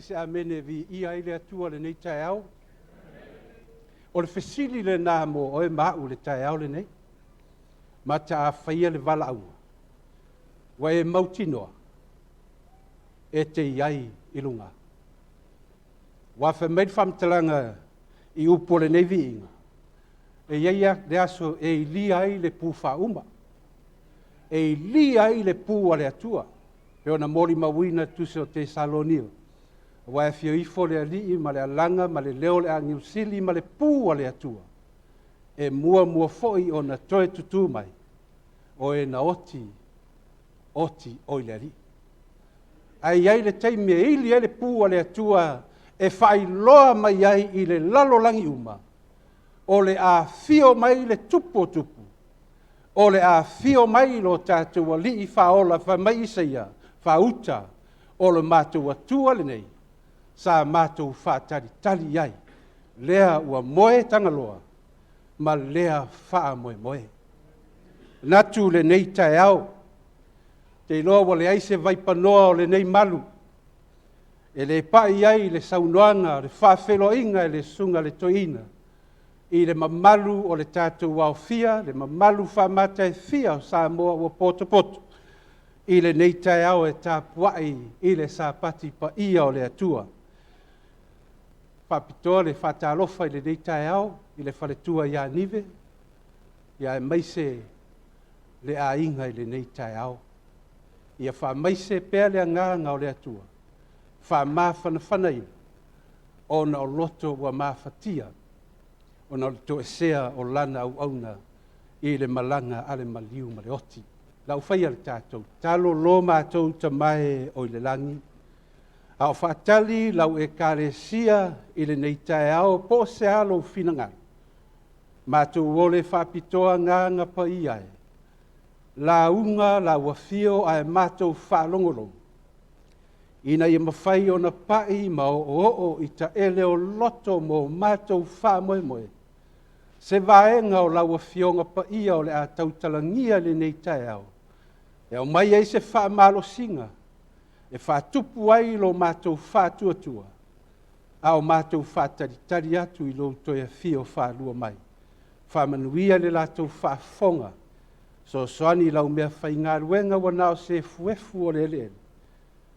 se amene e viia ai le Atua i lenei taeao? O le fesili lena mo oe ma au i le taeao lenei. Mataafaia le valaauga, ua e mautinoa e te i ai i luga. Aua fai mai le faamatalaga i upu o lenei viiga, e i ai le aso e ilia ai le pu faauma, e ilia ai le pu a le Atua, e pei ona molimauina i le tusi o Tesalonio, aua e afio ifo le Alii ma le alaga ma le leo o le agelu sili ma le pu a le Atua, e muamua foi ona toe tutū mai, o e na oti, oti oi le Alii. Ae i ai le taimi e ili ai le pu a le Atua e faailoa mai ai i le lalolagi uma, o le afio mai le Tupu o Tupu, o le afio mai lo tatou Alii Faaola, fai mai Isaia, faauta, o le matou Atua lenei, sa matou faatalitali i ai, lea ua moe Tagaloa ma lea faamoemoe. Manatu lenei taeao, ou te iloa ua leai se vaipanoa o lenei malu e le pai i ai le saunoaga, le faafeiloaiga i le susuga i le toeaina i le mamalu o le tatou aofia, le mamalu faamataifia o Samoa ua potopoto i lenei taeao e tapuai i le Sapati paia o le Atua. E faapitoa le faatalofa i lenei taeao i le faletua ia Nive, aemaise le aiga i lenei taeao. Ia faamaise pea le agaga o le Atua, faamafanafanaina ona o loto ua mafatia ona o le toesea o lana auauna i le malaga a le maliu ma le oti. Lau faia le tatou tatalo, lo matou Tama e oi le lagi, a o faatali lau ekalesia i lenei taeao, po o se a lou finagalo, matou ole faapitoa Agaga Paia e, lauga lau afio ae matou faalogologo, ina ia mafai ona pai ma oooo i taele o loto ma o matou faamoemoe, se vaega o lau Afioga Paia o le a tautalagia i lenei taeao, e aumai ai se faamalosiga, e faatupu ai lo matou faatuatua, a o matou faatalitali atu i lou toe afio faalua mai. Faamanuia i le latou faafofoga, fesoasoani i lau meafaigaluega ua na o se efuefu o le eleele,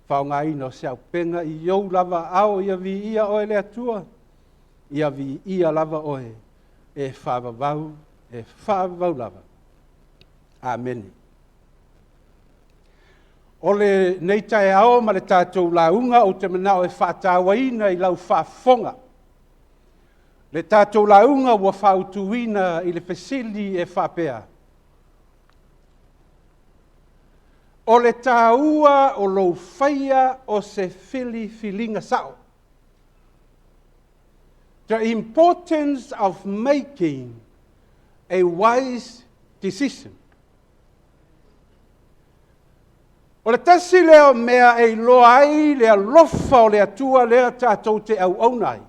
faaaogaina o se auupega i ou lava aao, ia viia oe le Atua, ia viia lava oe e faavavau, e faavavau lava. Amene. O lenei taeao ma le tatou lauga ou te manao e faatauaina i lau faafofoga le tatou lauga ua fautuina i le fesili e faapea, o le taua o lou faia o se filifiliga sao. The importance of making a wise decision. O le tasi lea o mea e iloa ai le alofa o le Atua lea tatou te auauna ai,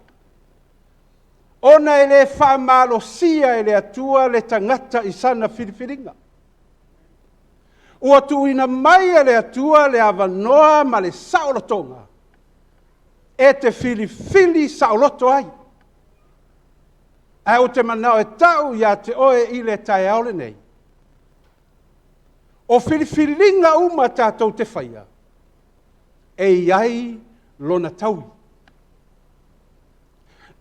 ona e le faamalosia e le Atua le tagata i sana filifiliga. Ua tuuina mai e le Atua le avanoa ma le saolotoga e te filifili saoloto ai. Ae ou te manao e tau ia te oe i le taeao lenei, o filifiliga uma tatou te faia, e i ai lona taui.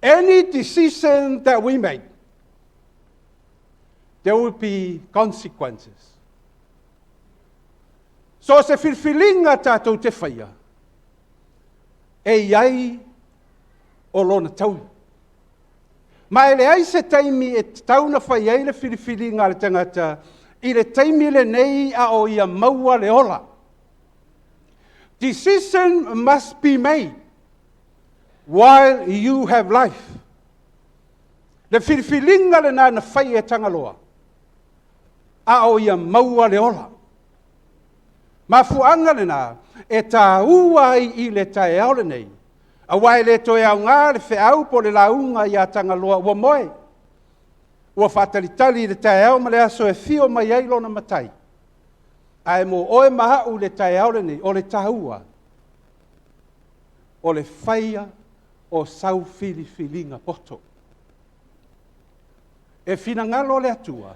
Any decision that we make, there will be consequences. So o se filifiliga tatou te faia, e i ai o lona taui. Ma e leai se taimi e tatau ona fai ai le filifiliga a le tagata i le taimi lenei a o ia maua le ola. Decision must be made while you have life. Le filifiliga lena na fai e Tagaloa, a o ia maua le ola. Mafuaaga lena e taua ai i le taeao lenei, aua e le toe aoga le feau po o le lauga ia Tagaloa ua moe, ua faatalitali i le taeao ma le aso e afio mai ai lona Matai. Ae mo oe ma au i le taeao lenei, o le taua, O le faia o sau filifiliga poto. E finagalo le Atua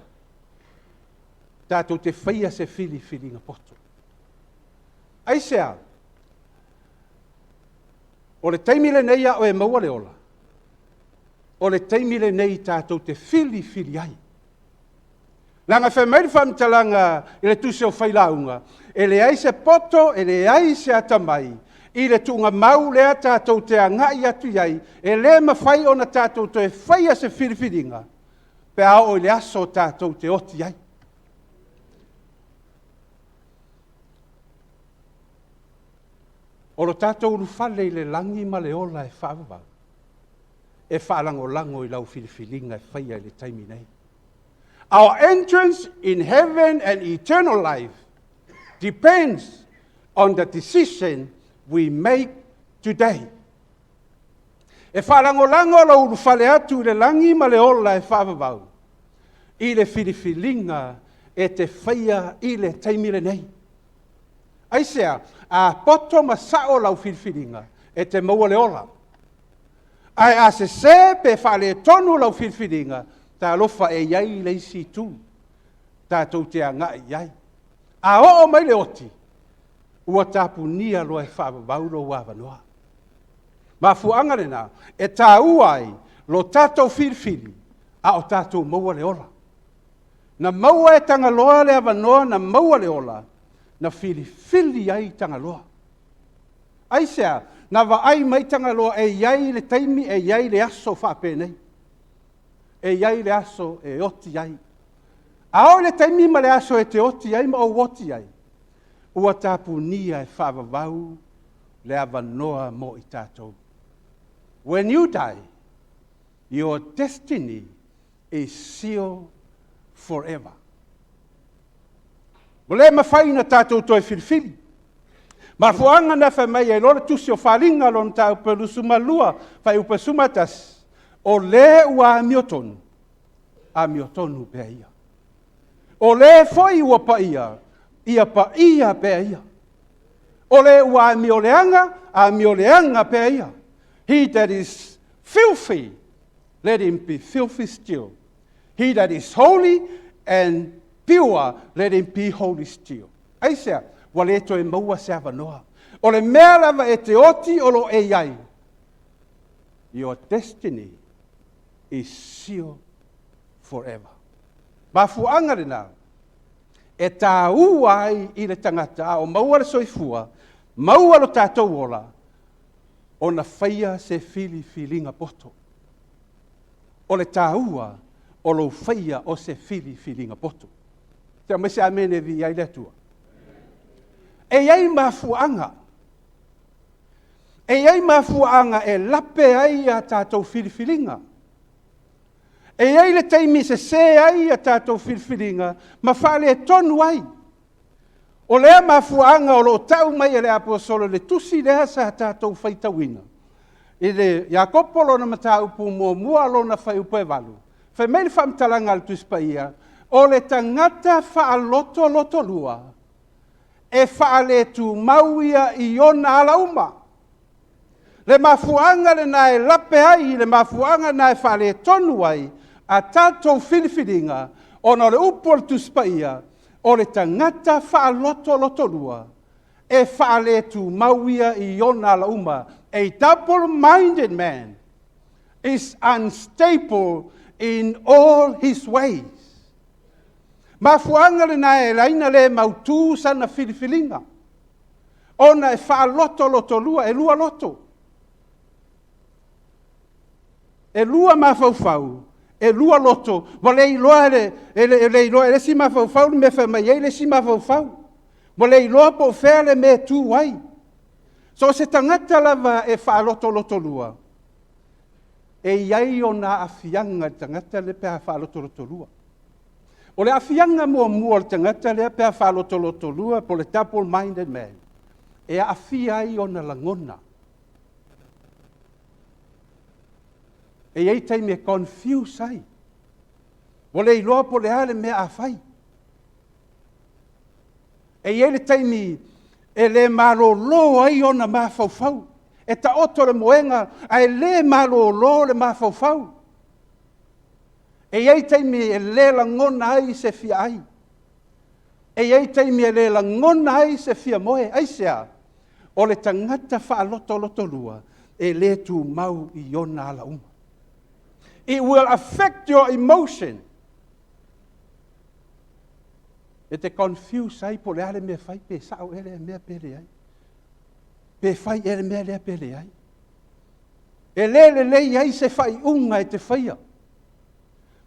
tatou te faia se filifiliga poto. Aisea? O le taimi lenei a o e maua le ola, o le taimi lenei tatou te filifili ai. Leaga fai mai le faamatalaga i le tusi o Failauga, e leai se poto, e leai se atamai i le tuugamau lea tatou te agai atu i ai, e le mafai ona tatou toe faia se filifiliga pe a oo i le aso tatou te oti ai. O lo tatou ulufale i le lagi ma le ola e faavavau, e faalagolago i lau filifiliga e faia i le taimi nei. Our entrance in heaven and eternal life depends on the decision we make today. E faalagolago lou ulufale atu i le lagi ma le ola e faavavau i le filifiliga e te faia i le taimi lenei. Aisea? A poto ma sao lau filifiliga, e te maua le ola. Ae a sese pe faaletonu lau filifiliga, talofa e i ai le isi itu tatou te agai i ai. A oo mai le oti, ua tapunia loa e faavavau lou avanoa. Mafuaaga lena e taua ai lo tatou filifili a o tatou maua le ola. Na maua e Tagaloa le avanoa, na maua le ola, na filifili ai Tagaloa. Aisea? Na vaai mai Tagaloa e i ai le taimi, e i ai le aso faapenei. E i ai le aso e oti ai. A oo i le taimi ma le aso e te oti ai ma ou oti ai, ua tapunia e faavavau le avanoa mo i tatou. When you die, your destiny is sealed forever. Ua le mafai ona tatou toe filifili. Mafuaaga na fai mai ai loa le tusi o Faliga lona mataupu e 22, fuaiupu e 11, o le ua amiotonu, amiotonu pea ia. O le foi ua paia, ia paia pea ia. O le ua amioleaga, amioleaga pea ia. He that is filthy, let him be filthy still. He that is holy and pure, let him be holy still. Aisea? Ua le toe maua se avanoa. O le mea lava e te oti o lo o e i ai, your destiny is sealed forever. Mafuaaga lena, e taua ai i le tagata a o maua le soifua, maua lo tatou ola, ona faia se filifiliga poto. O le taua o lou faia o se filifiliga poto. Se aumai se amene e viia ai le Atua. E i ai mafuaaga. E i ai mafuaaga e lape ai a tatou filifiliga. E i ai le taimi e sese ai a tatou filifiliga ma faaletonu ai. O lea mafuaaga o lo o tau mai e le Aposetolo i le tusi lea sa tatou faitauina. I le Iakopo lona mataupu muamua lona fuaiupu e 8, fai mai le faamatalaga a le Tusi Paia, o le tagata faalotolotolua e faaletumau ia i ona ala uma. Le mafuaaga lena e lape ai, le mafuaaga lena e faaletonu ai a tatou filifiliga, ona o le upu a le Tusi Paia, o le tagata faalotolotolua e faaletumau ia i ona ala uma. A double-minded man is unstable in all his ways. Mafuaaga lena e ala ai ona le mautu sana filifiliga, ona e faalotolotolua, e lua loto. E lua mafaufau, e lua loto, ua le iloa e le iloa e le isi mafaufau le mea e fai mai ai le isi mafaufau. Ua le iloa po o fea le mea e tu ai. So o se tagata lava e faalotolotolua, e i ai ona aafiaga i le tagata lea pe a faalotolotolua. O le aafiaga muamua o le tagata lea pe a faalotolotolua po o le double minded man, e aafia ai ona lagona. E i ai taimi e confuse ai. Ua le iloa po o le a le mea a fai. E i ai le taimi e le malolo ai ona mafaufau. E taoto le moega ae le malolo le mafaufau. E i ai taimi e le lagona ai se fia ai. E i ai taimi e le lagona ai se fia moe. Aisea? O le tagata faalotolotolua e le tumau i ona ala uma. It will affect your emotion. E te confuse ai po o le a le mea e fai, pe sao ea lea mea pe leai. Pe fai ea le mea lea pe leai. E le lelei ai se faaiuga e te faia.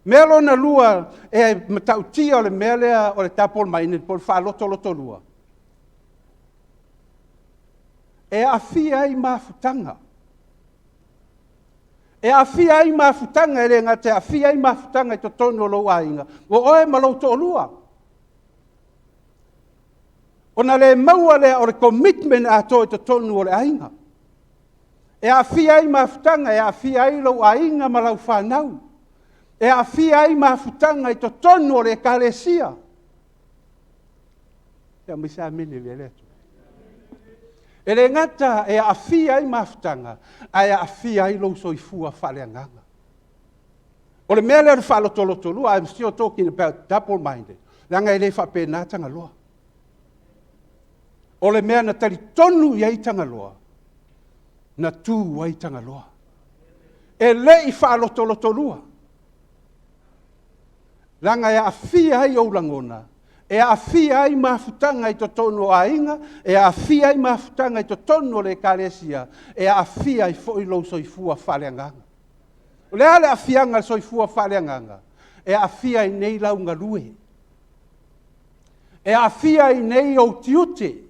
Mea lona lua e matautia o le mea lea o le double minded po o le faalotolotolua. E aafia ai mafutaga. E aafia ai mafutaga, e le gata e aafia ai mafutaga i totonu o lou aiga, o oe ma lou toalua. Ona le maua lea o le commitment atoa i totonu o le aiga. E aafia ai mafutaga, e aafia ai lou aiga ma lau fanau. E aafia ai mafutaga i totonu o le ekalesia. Se aumai se amene i le Atua. E le gata e aafia ai mafutaga, ae aafia ai lou soifua faaleagaga. O le mea lea o le faalotolotolua, I'm still talking about double minded, leaga e le faapena Tagaloa. O le mea na talitonu i ai Tagaloa, na tu ai Tagaloa. E le i faalotolotolua. Leaga e aafia ai ou lagona, e aafia ai mafutaga i totonu o aiga, e aafia ai mafutaga i totonu o le ekalesia, e aafia ai foi lou soifua faaleagaga. O le a le aafiaga o le soifua faaleagaga? E aafia ai nei lau galue. E aafia ai nei ou tiute.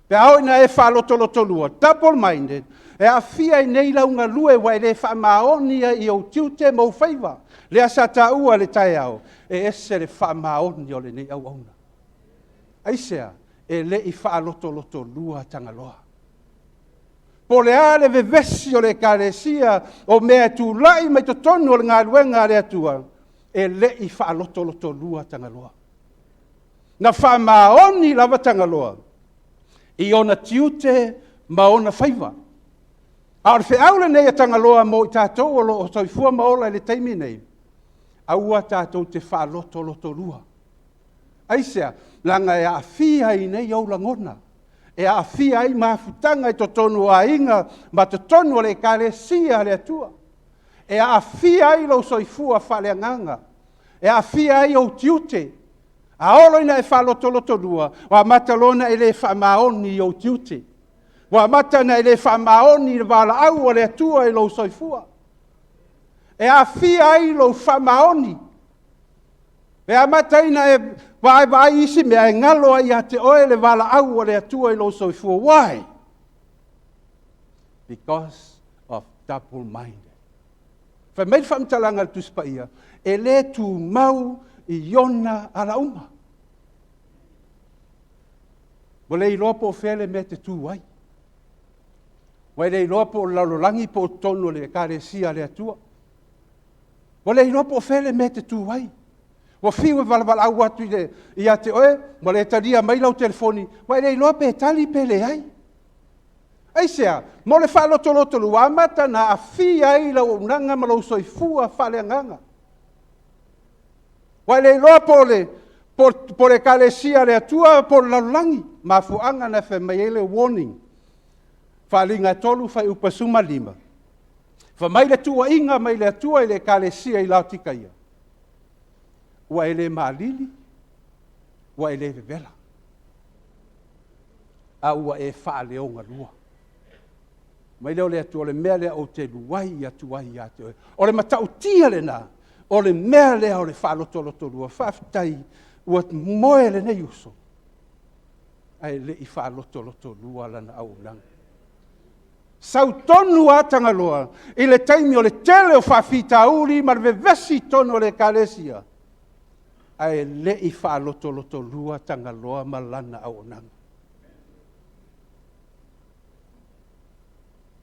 Pe a oo ina e faalotolotolua, double minded, e aafia ai nei lau galue ua e le faamaoni ai i ou tiute ma ou faiva. Lea sa taua i le taeao, e ese le faamaoni o lenei auauna. Aisea? E le i faalotolotolua Tagaloa. Po o le a le vevesi o le ekalesia o mea e tulai mai totonu o le galuega a le Atua, e le i faalotolotolua Tagaloa. Na faamaoni lava Tagaloa i ona tiute ma ona faiva. A o le feau lenei a Tagaloa mo i tatou o lo o soifua ma ola i le taimi nei, aua tatou te faalotolotolua. Aisea? Leaga e aafia ai nei ou lagona, e aafia ai mafutaga i totonu o aiga ma totonu o le ekalesia a le Atua. E aafia ai lou soifua faaleagaga, e aafia ai ou tiute. A oo loa ina e faalotolotolua, ua amata loa ona e le faamaoni i ou tiute. Ua amata ona e le faamaoni i le valaau a le Atua i lou soifua. E aafia ai lou faamaoni. E amata ai ona e vaavaai isi mea e galo ai ia te oe le valaau a le Atua i lou soifua. Why? Because of double minded. Fai mai le faamatalaga a le Tusi Paia, e le tumau i ona ala uma. Ua le iloa po o fea le mea e te tu ai. Ua le iloa po o le lalolagi po o totonu o le ekalesia a le Atua. Ua le iloa po o fea le mea e te tu ai. Ua fiu e valavalaau atu i le, ia te oe, ua le talia mai lau telefoni, ua e le iloa pe tali pe leai. Aisea? Mo le faalotolotolua, ua amata ona aafia ai lau auaunaga ma lou soifua faaleagaga. Ua e le iloa po o le, po, po le ekalesia a le Atua po o le lalolagi. Mafuaaga na fai mai ai le warning. Faaaliga e 3, fuaiupu 15. Fai mai le tuuaiga mai le Atua i le ekalesia i Laotikaia. Ua e le maalili, ua e le vevela, a ua e faaleogalua. Mai lea o le Atua, o le mea lea ou te luai atu ai ia te oe. O le matautia lena, o le mea lea o le faalotolotolua. Faafetai ua moe lenei uso, ae le i faalotolotolua lana auaunaga. Sau tonu lava Tagaloa i le taimi o le tele o faafitauli ma le vevesi i totonu o le ekalesia, ae le i faalotolotolua Tagaloa ma lana auaunaga.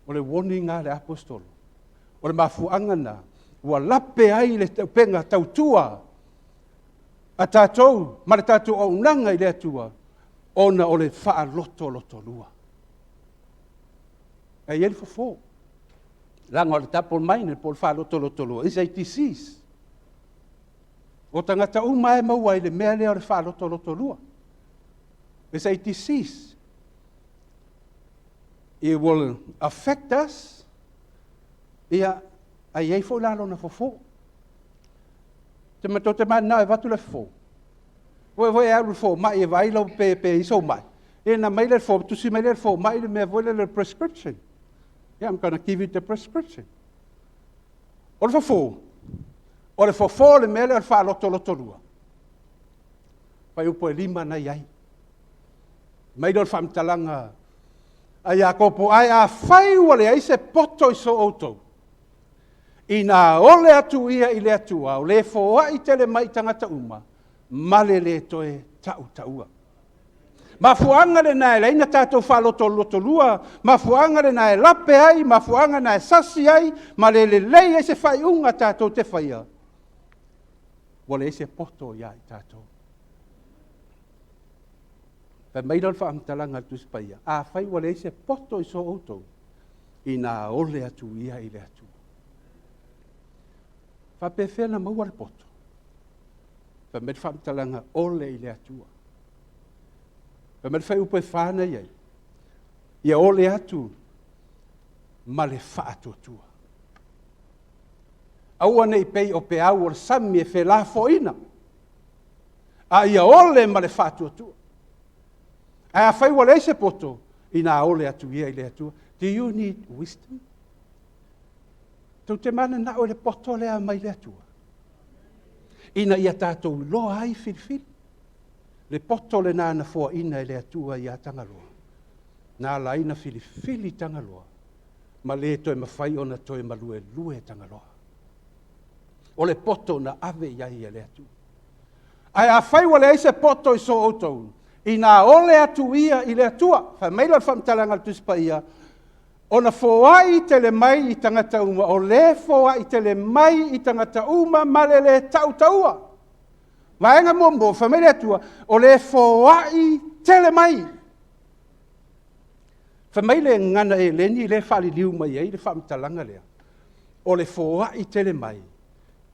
O le warning a le aposetolo. O le mafuaaga lena ua lape ai le upega tautua a tatou ma le tatou auaunaga i le Atua, ona o le faalotolotolua. Ae i ai le fofo. Leaga o le double minded po o le faalotolotolua is a disease. O tagata uma e maua i le mea lea o le faalotolotolua. It's a disease. It will affect us. Ia, ae i ai foi la lona fofo. Te matou te mananao e avatu le fofo. Foi foi e alu i le fomai e vaai lau pe i sou mai. E na mai le fo, tusi mai le fomai le mea foi le prescription. Yeah, I'm gonna give you the prescription. O le fofo, o le fofo le mea lea o le faalotolotolua. Fuaiupu e 5 na i ai. Mai lea o le faamatalaga a Iakopo, ae afai ua leai se poto i so outou, ina ole atu ia i le Atua, o le foai tele mai i tagata uma, ma le lē toe tautaua. Mafuaaga lena e leai na tatou faalotolotolua, mafuaaga lena e lape ai, mafuaaga lena e sasi ai, ma le lelei ai se faaiuga tatou te faia, ua leai se poto ia i tatou. Fai mai lea o le faamatalaga a le Tusi Paia, afai ua leai se poto i so outou, ina ole atu ia i le Atua. Faapefea na maua le poto? Fai mai le faamatalaga, ole i le Atua. Fai mai le fuaiupu e 4 na i ai, ia ole atu ma le faatuatua. Aua ne i pei o peau o le sami e felafoaiina, a ia ole ma le faatuatua. Ae afai ua leai se poto, ina ole atu ia i le Atua. Do you need wisdom? Tou te mananao i le poto lea mai le Atua, ina ia tatou iloa ai filifili. Le poto lena na foaina e le Atua ia Tagaloa, na ala ai na filifili Tagaloa, ma le toe mafai ona toe maluelue Tagaloa. O le poto na ave i ai e le Atua. Ae afai ua leai se poto i so outou, ina ole atu ia i le Atua. Fai mai lea o le faamatalaga a le Tusi Paia, ona foai tele mai i tagata uma, o le foai tele mai i tagata uma ma le lē tautaua. Vaega muamua, fai mai le Atua, o le foai tele mai. Fai mai le gagana Eleni lea e faaliliu mai ai le faamatalaga lea, o le foai tele mai,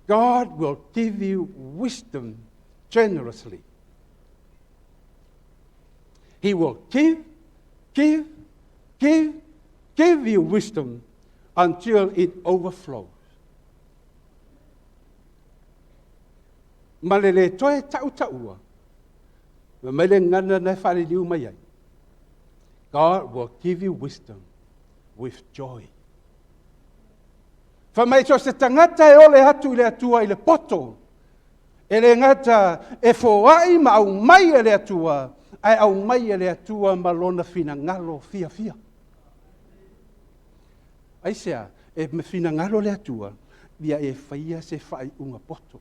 God will give you wisdom generously. He will give, give, give, give you wisdom until it overflows. Ma le lē toe tautaua, ma mai le gagana na e faaliliu mai ai, God will give you wisdom with joy. Fai mai so se tagata e ole atu i le Atua i le poto, e le gata e foai ma aumai e le Atua, ae aumai e le Atua ma lona finagalo fiafia. Aisea, e finagalo le Atua, ia e faia se faaiuga poto.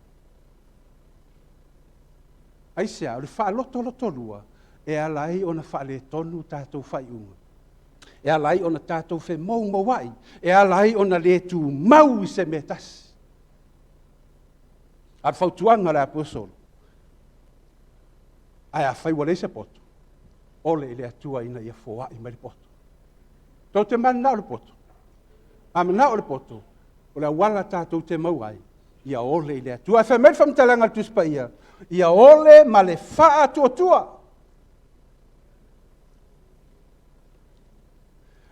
Aisea, o le faalotolotolua, e ala ai ona faaletonu tatou faaiuga. E ala ai ona tatou femoumouai, e ala ai ona le tumau i se mea tasi. A o le fautuaga a le Aposetolo, ae afai ua leai se poto, ole i le Atua ina ia foai mai le poto. Tou te mananao i le poto. A manao le poto, o le auala tatou te maua ai, ia ole i le Atua. Ae fai mai le faamatalaga a le Tusi Paia, ia ole ma le faatuatua.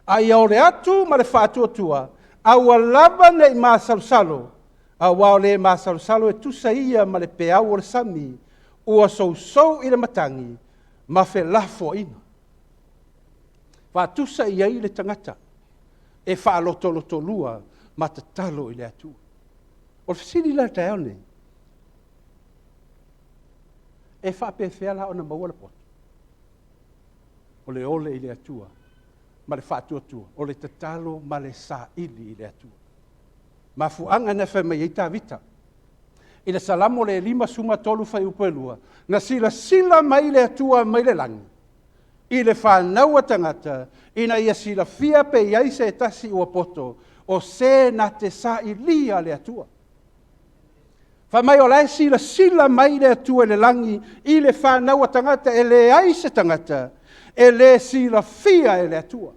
A ia ole atu ma le faatuatua, aua lava ne i masalosalo, aua o le masalosalo e tusa ia ma le peau o le sami, ua sousou i le matagi ma felafoaiina. Faatusa i ai le tagata e faalotolotolua ma tatalo i le Atua. O le fesili la i le taeao lenei, e faapefea la ona maua le poto? O le ole i le Atua ma le faatuatua, o le tatalo ma le saili i le Atua. Mafuaaga na fai mai ai Tavita i le Salamo le 53 fuaiupu e 2, na silasila mai le Atua mai le lagi i le fanau a tagata, ina ia silafia pe i ai se tasi ua poto, o se na te sailia le Atua. Fai mai o la e silasila mai le Atua i le lagi i le fanau a tagata, e leai se tagata e le silafia e le Atua.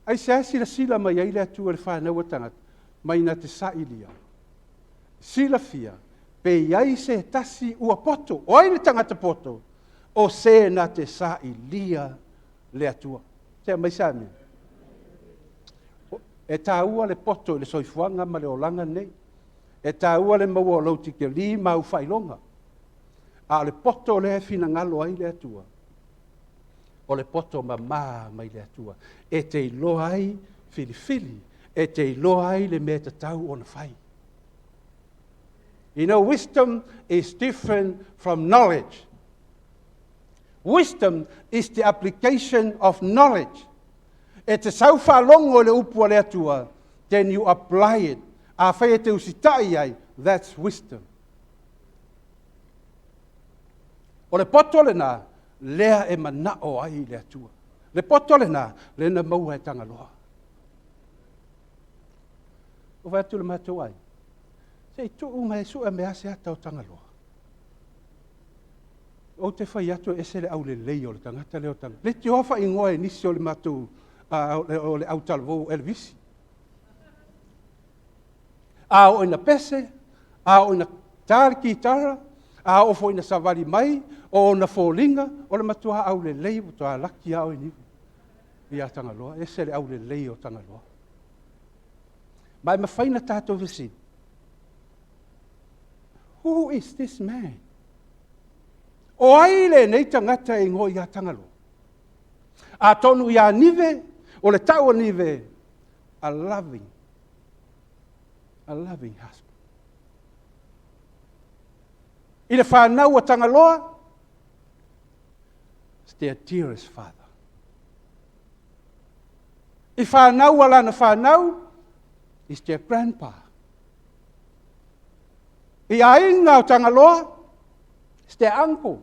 Aisea e silasila mai ai le Atua i le fanau a tagata? Mai na te sailia, silafia, pe i ai se tasi ua poto. O ai le tagata poto? O se na te sailia le Atua. Se aumai se amene. E taua le poto i le soifuaga ma le olaga lenei. E taua le maua o lou tikeri ma au faailoga. A o le poto lea e finagalo ai le Atua, o le poto mamā mai le Atua. E te iloa ai filifili, e te iloa ai le mea e tatau ona fai. You know, wisdom is different from knowledge. Wisdom is the application of knowledge. E te sau faalogo i le upu a le Atua, then you apply it. Afai e te usitai ai, that's wisdom. O le poto lena, lea e manao ai le Atua. Le poto lena, lea na maua e Tagaloa. Ua fai atu le matou aiga, se i tuu mai e sue mai lava se ata o Tagaloa. Ou te fai atu e ese le aulelei o le tagata lea o Tagaloa. Leitioa faaigoa e nisi o le matou, o le autalavou o Elevisi. A oo ina pese, a oo ina ta le kitara, a oo foi ina savali mai, o ona foliga, o le matua aulelei, matua laki lava oe Nive ia Tagaloa. E ese le aulelei o Tagaloa. Ma e mafai ona tatou fesili, who is this man? O ai lenei tagata e igoa ia Tagaloa? Atonu ia Nive, o le tau o Nive, a loving, a loving husband. I le fanau a Tagaloa, it's their dearest father. I fanau a lana fanau, is their grandpa. I aiga o Tagaloa, is their uncle.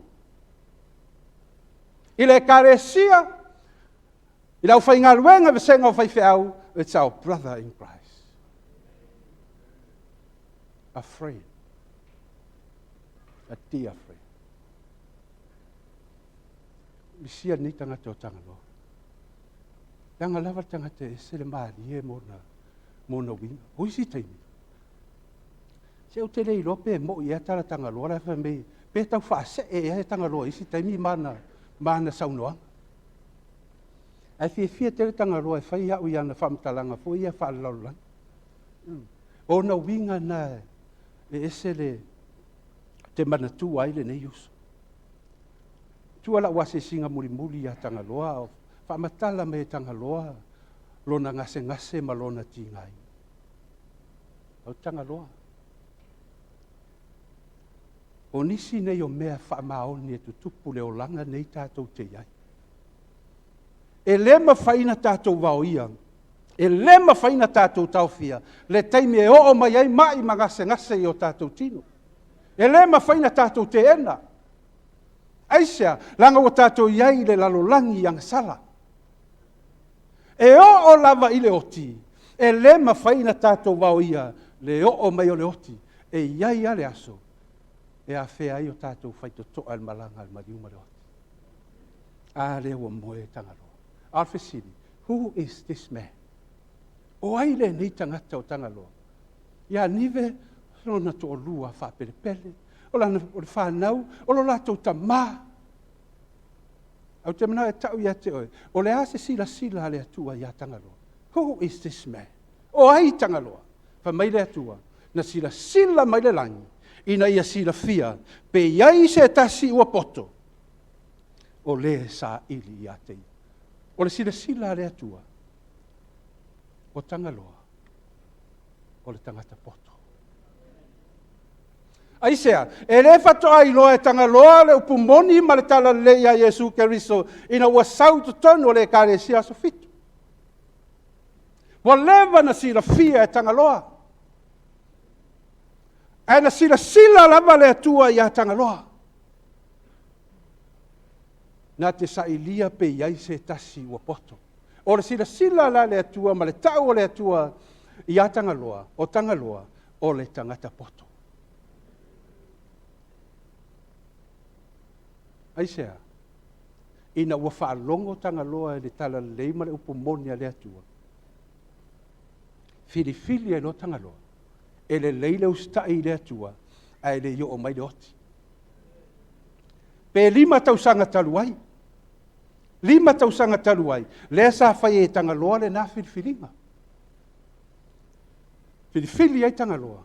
I le ekalesia, i le aufaigaluega vasega o faifeau, it's our brother in Christ. A friend. A dear friend. Misia lenei tagata o Tagaloa. Leaga lava le tagata e ese le malie ma ona, ma ona uiga. O isi taimi, se ou te le iloa pe mo'i ea tala Tagaloa la e fai mai, pe tau faasee ea e Tagaloa i isi taimi ma ana, ma ana saunoaga. Ae fiafia tele Tagaloa e fai au i ana faamatalaga foi ia faalelalolagi. O ona uiga na e ese le te manatua ai lenei uso. Tua lau asiasiga mulimuli ia Tagaloa, o faamatala mai e Tagaloa lona gasegase ma lona tigaina. O Tagaloa. O nisi nei o mea faamaoni e tutupu le olaga nei tatou te i ai. E le mafai ona tatou vaoia, e le mafai ona tatou taofia le taimi e oo mai ai mai ma gasegase i o tatou tino. E le mafai ona tatou teena. Aisea? Leaga ua tatou i ai i le lalolagi agasala. E oo lava i le oti, e le mafai ona tatou vaoia le oo mai o le oti. E i ai lava le aso e afea ai o tatou faitotoa i le malaga a le maliu ma le oti. A lea ua moe Tagaloa. A o le fesili, who is this man? O ai lenei tagata o Tagaloa? Ia Nive, lona toalua faapelepele, o lana, o le fanau, o lo latou tamā. Ou te manao e tau ia te oe, o le a se silasila a le Atua ia Tagaloa? Who is this man? O ai Tagaloa? Fai mai le Atua, na silasila mai le lagi, ina ia silafia pe i ai se tasi ua poto, o le saili ia te ia. O le silasila a le Atua, o Tagaloa, o le tagata poto. Aisea? E le faatoa iloa e Tagaloa le upu moni ma le talalelei ia Iesu Keriso ina ua sau i totonu o le Ekalesia Aso Fitu. Ua leva na silafia e Tagaloa. Ae na silasila lava le Atua ia Tagaloa. Na te sailia pe i ai se tasi ua poto. O le silasila la le Atua ma le tau o le Atua ia Tagaloa, o Tagaloa o le tagata poto. Aisea? Ina ua faalogo Tagaloa i le talalelei ma le upu moni a le Atua. Filifili ai loa Tagaloa, e lelei le usitai i le Atua, ae le i oo mai le oti. Pe 5 tausaga talu ai, 5 tausaga talu ai, lea sa fai ai e Tagaloa lena filifiliga. Filifili ai Tagaloa,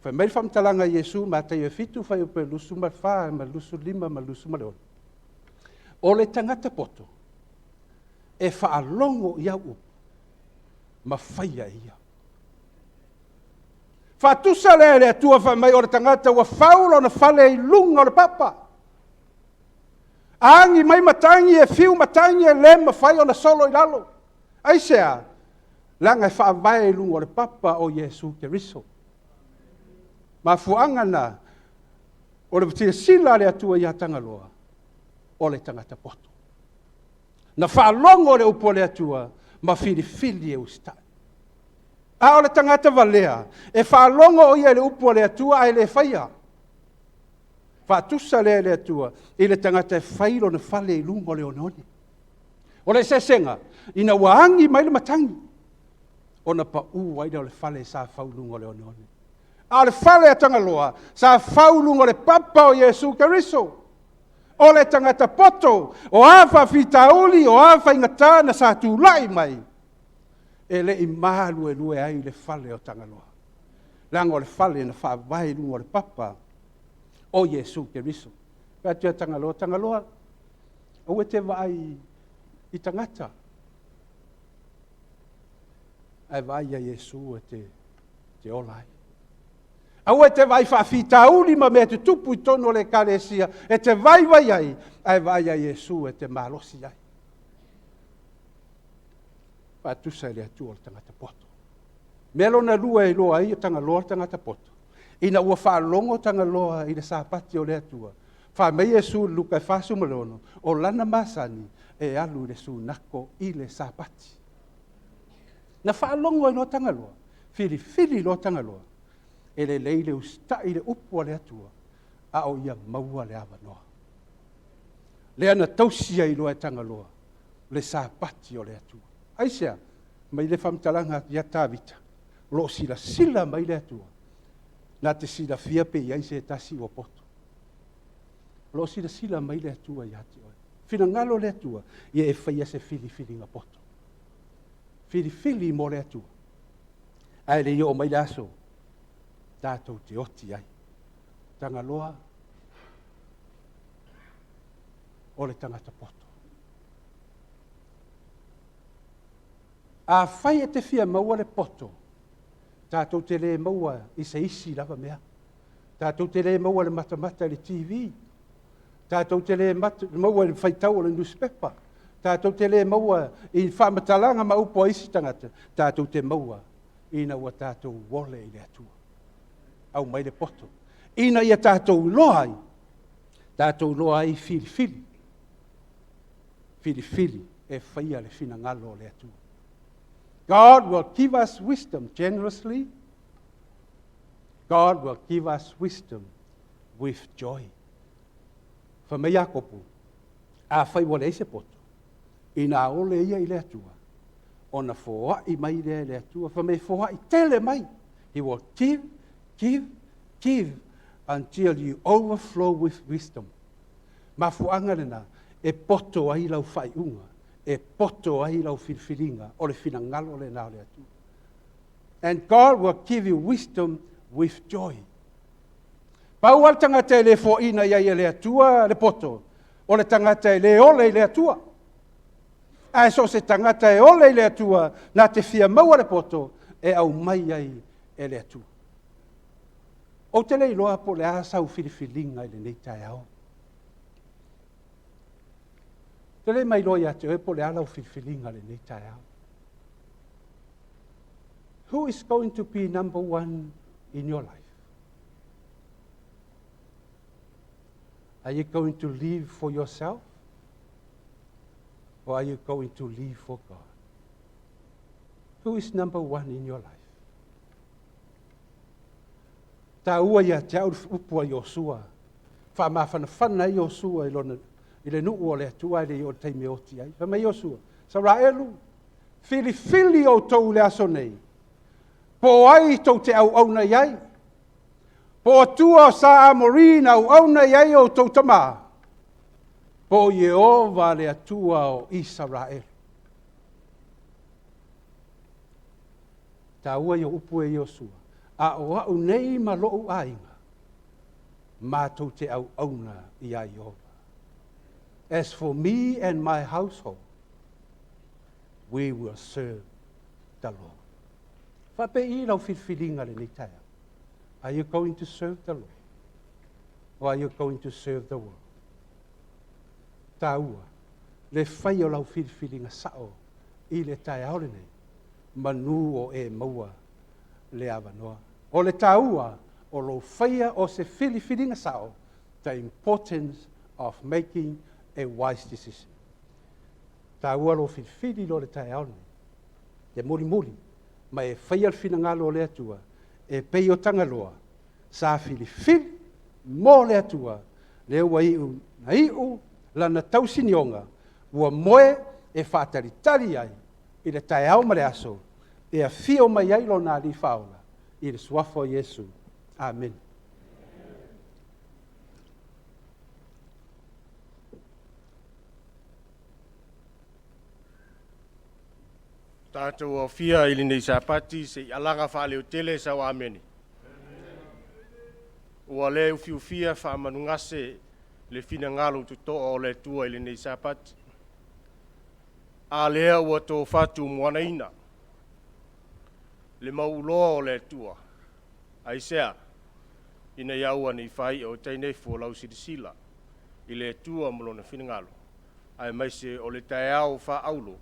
fai mai le faamatalaga a Iesu Mataio 7, fuaiupu e 24 ma le 25 ma le 26. O le tagata poto, e faalogo i au upu, ma faia e ia. Faatusa lea e le Atua fai mai o le tagata ua fau lona fale i luga o le papa. A agi mai matagi, e fiu matagi e le mafai ona solo i lalo. Aisea? Leaga e faavae i luga o le papa o Iesu Keriso. Mafuaaga na o le silasila a le Atua ia Tagaloa, o le tagata poto. Na faalogo le upu a le Atua ma filifili e usitai. A o le tagata valea, e faalogo o ia i le upu a le Atua ae le faia. Faatusa lea e le Atua i le tagata e fai lona fale i luga o le oneone. O le eseesega, ina ua agi mai le matagi, ona pau ai lea o le fale sa fau i luga o le oneone. A o le fale a Tagaloa, sa fau i luga o le papa o Iesu Keriso. O le tagata poto, o a faafitauli, o a faigata na sa tulai mai, e le i maluelue ai le fale o Tagaloa. Leaga o le fale na faavae i luga o le papa o Iesu Keriso. Fai atu ia Tagaloa, Tagaloa, aua e te vaai i tagata, ae vaai ia Iesu e te ola ai. Aua e te vaai faafitauli ma mea tutupu i totonu o le Ekalesia e te vaivai ai, ae vaai ia Iesu e te malosi ai. Faatusa e le Atua o le tagata poto. Mea lona lua e iloa ai e Tagaloa le tagata poto, ina ua faalogo Tagaloa i le Sapati o le Atua, fai mai Iesu i Luka 46, o lana masani e alu i le sunako i le Sapati. Na faalogo ai loa Tagaloa, filifili loa Tagaloa, e lelei le usitai i le upu a le Atua, a o ia maua le avanoa. Lea na tausi ai loa e Tagaloa le Sapati o le Atua. Aisea? Mai le faamatalaga ia Tavita, o lo o silasila mai le Atua, na te silafia pe i ai se tasi ua poto. O lo o silasila mai le Atua ia te oe. Finagalo le Atua, ia e faia se filifiliga poto. Filifili mo le Atua. Ae le i oo mai le aso, tatou te oti ai. Tagaloa, o le tagata poto. Afai e te fia maua le poto, tatou te le maua i se isi lava mea. Tatou te le maua le matamata i le TV. Tatou te le maua i le faitau o le newspaper. Tatou te le maua i faamatalaga ma upu a isi tagata. Tatou te maua ina ua tatou ole i le Atua. Aumai le poto. Ina ia tatou iloa ai, tatou iloa ai filifili. Filifili e faia le finagalo o le Atua. God will give us wisdom generously. God will give us wisdom with joy. Fai mai Iakopo, afai ua leai se poto, ina ole ia i le Atua, ona foai mai lea e le Atua, fai mai foai tele mai. He will give, give, give until you overflow with wisdom. Mafuaaga lena, e poto ai lau faaiuga, e poto ai lau filifiliga, o le finagalo lena o le Atua. And God will give you wisdom with joy. Pau lava le tagata e le foaina i ai e le Atua le poto, o le tagata e le ole i le Atua. Ae so o se tagata e ole i le Atua, na te fia maua le poto, e aumai ai e le Atua. Ou te le iloa po o le a sau filifiliga i lenei taeao. Te le mailoa ia te oe po o le a lau filifiliga i lenei taeao. Who is going to be number one in your life? Are you going to live for yourself? Or are you going to live for God? Who is number one in your life? Taua ia te au upu a Iosua. Faamafanafana ai Iosua i lona i le nuu o le Atua e le i o le taimi e oti ai. Fai mai Iosua, Saraelu, filifili outou i le aso nei. Po o ai tou te auauna i ai? Po o Atua o sa Amori na auauna i ai o outou tama? Po o Ieova le Atua o Isaraelu? Taua ia o upu e Iosua, a o au nei ma lou aiga, matou te auauna ia Ieova. As for me and my household, we will serve the Lord. Faapei lau filifiliga lenei taeao. Are you going to serve the Lord? Or are you going to serve the world? Taua, le fai o lau filifiliga sao i le taeao lenei, manu o e maua le avanoa. O le taua o lou faia o se filifiliga sao, the importance of making a wise decision. Taua lou filifili lo le taeao lenei. Le mulimuli, ma e faia le finagalo o le Atua, e pei o Tagaloa, sa filifili mo le Atua, lea ua iu na iu lana tausinioga, ua moe e faatalitali ai i le taeao ma le aso, e afio mai ai lona Alii Faaola, i le suafa o Iesu. Amene. Tatou aofia i lenei Sapati se i alaga faaleotele sau amene. Ua le ufiufia faamanugase le finagalo totoa o le Atua i lenei Sapati. A lea ua tofatu muanaina le mauuloa o le Atua, aisea? Ina ia aua ne i faia o tainefu o lau silasila i le Atua ma lona finagalo, aemaise o le taeao faaauro,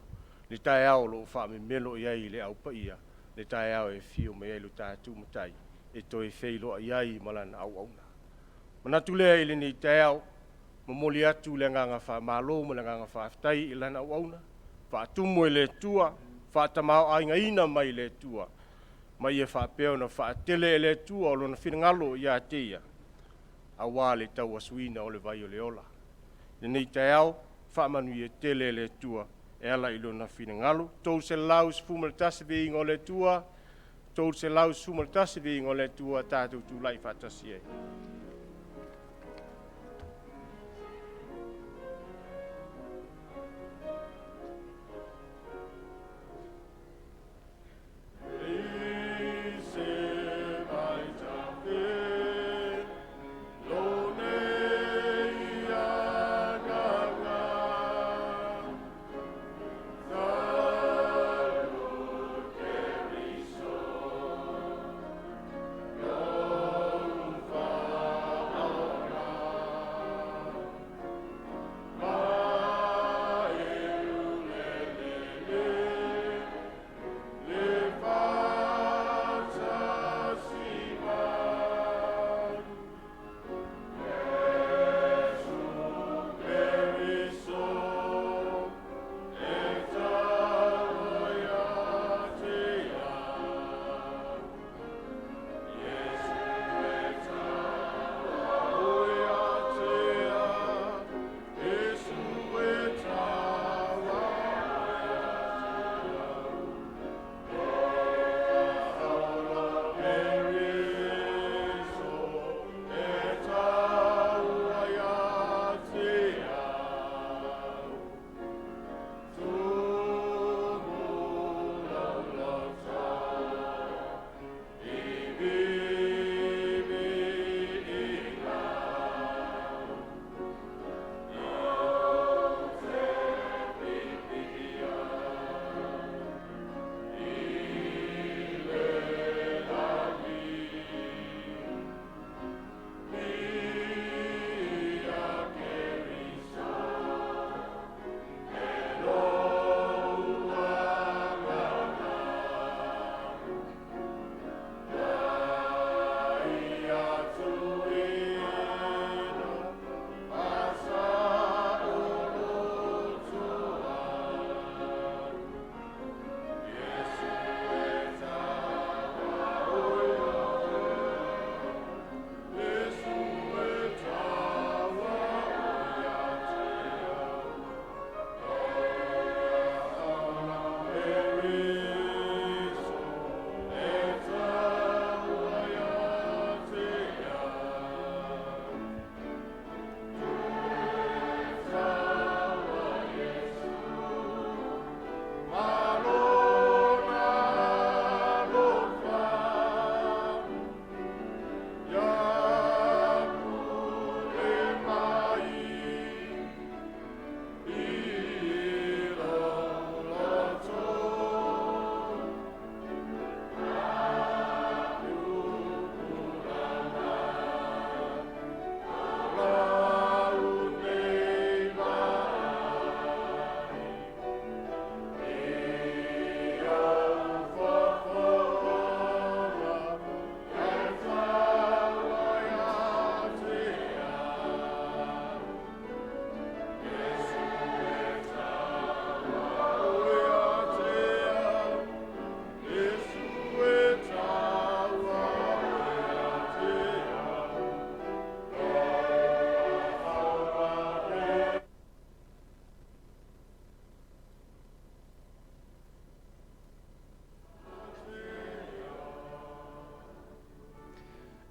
le taeao o lo o faamemelo i ai le au paia, le taeao e afio mai ai lo tatou Matai, e toe feiloai ai ma lana auauna. Manatu lea i lenei taeao, momoli atu le agaga faamalo ma le agaga faafetai i lana auauna, faatumu e le Atua, faatamaoaigaina mai le Atua, ma ia faapea ona faatele e le Atua o lona finagalo ia te ia, aua le tauasuina o le vai o le ola. Lenei taeao, faamanuia tele e le Atua e ala i lona finagalo. 311 viiga o le Atua, 311 viiga o le Atua, tatou tulai faatasi ai.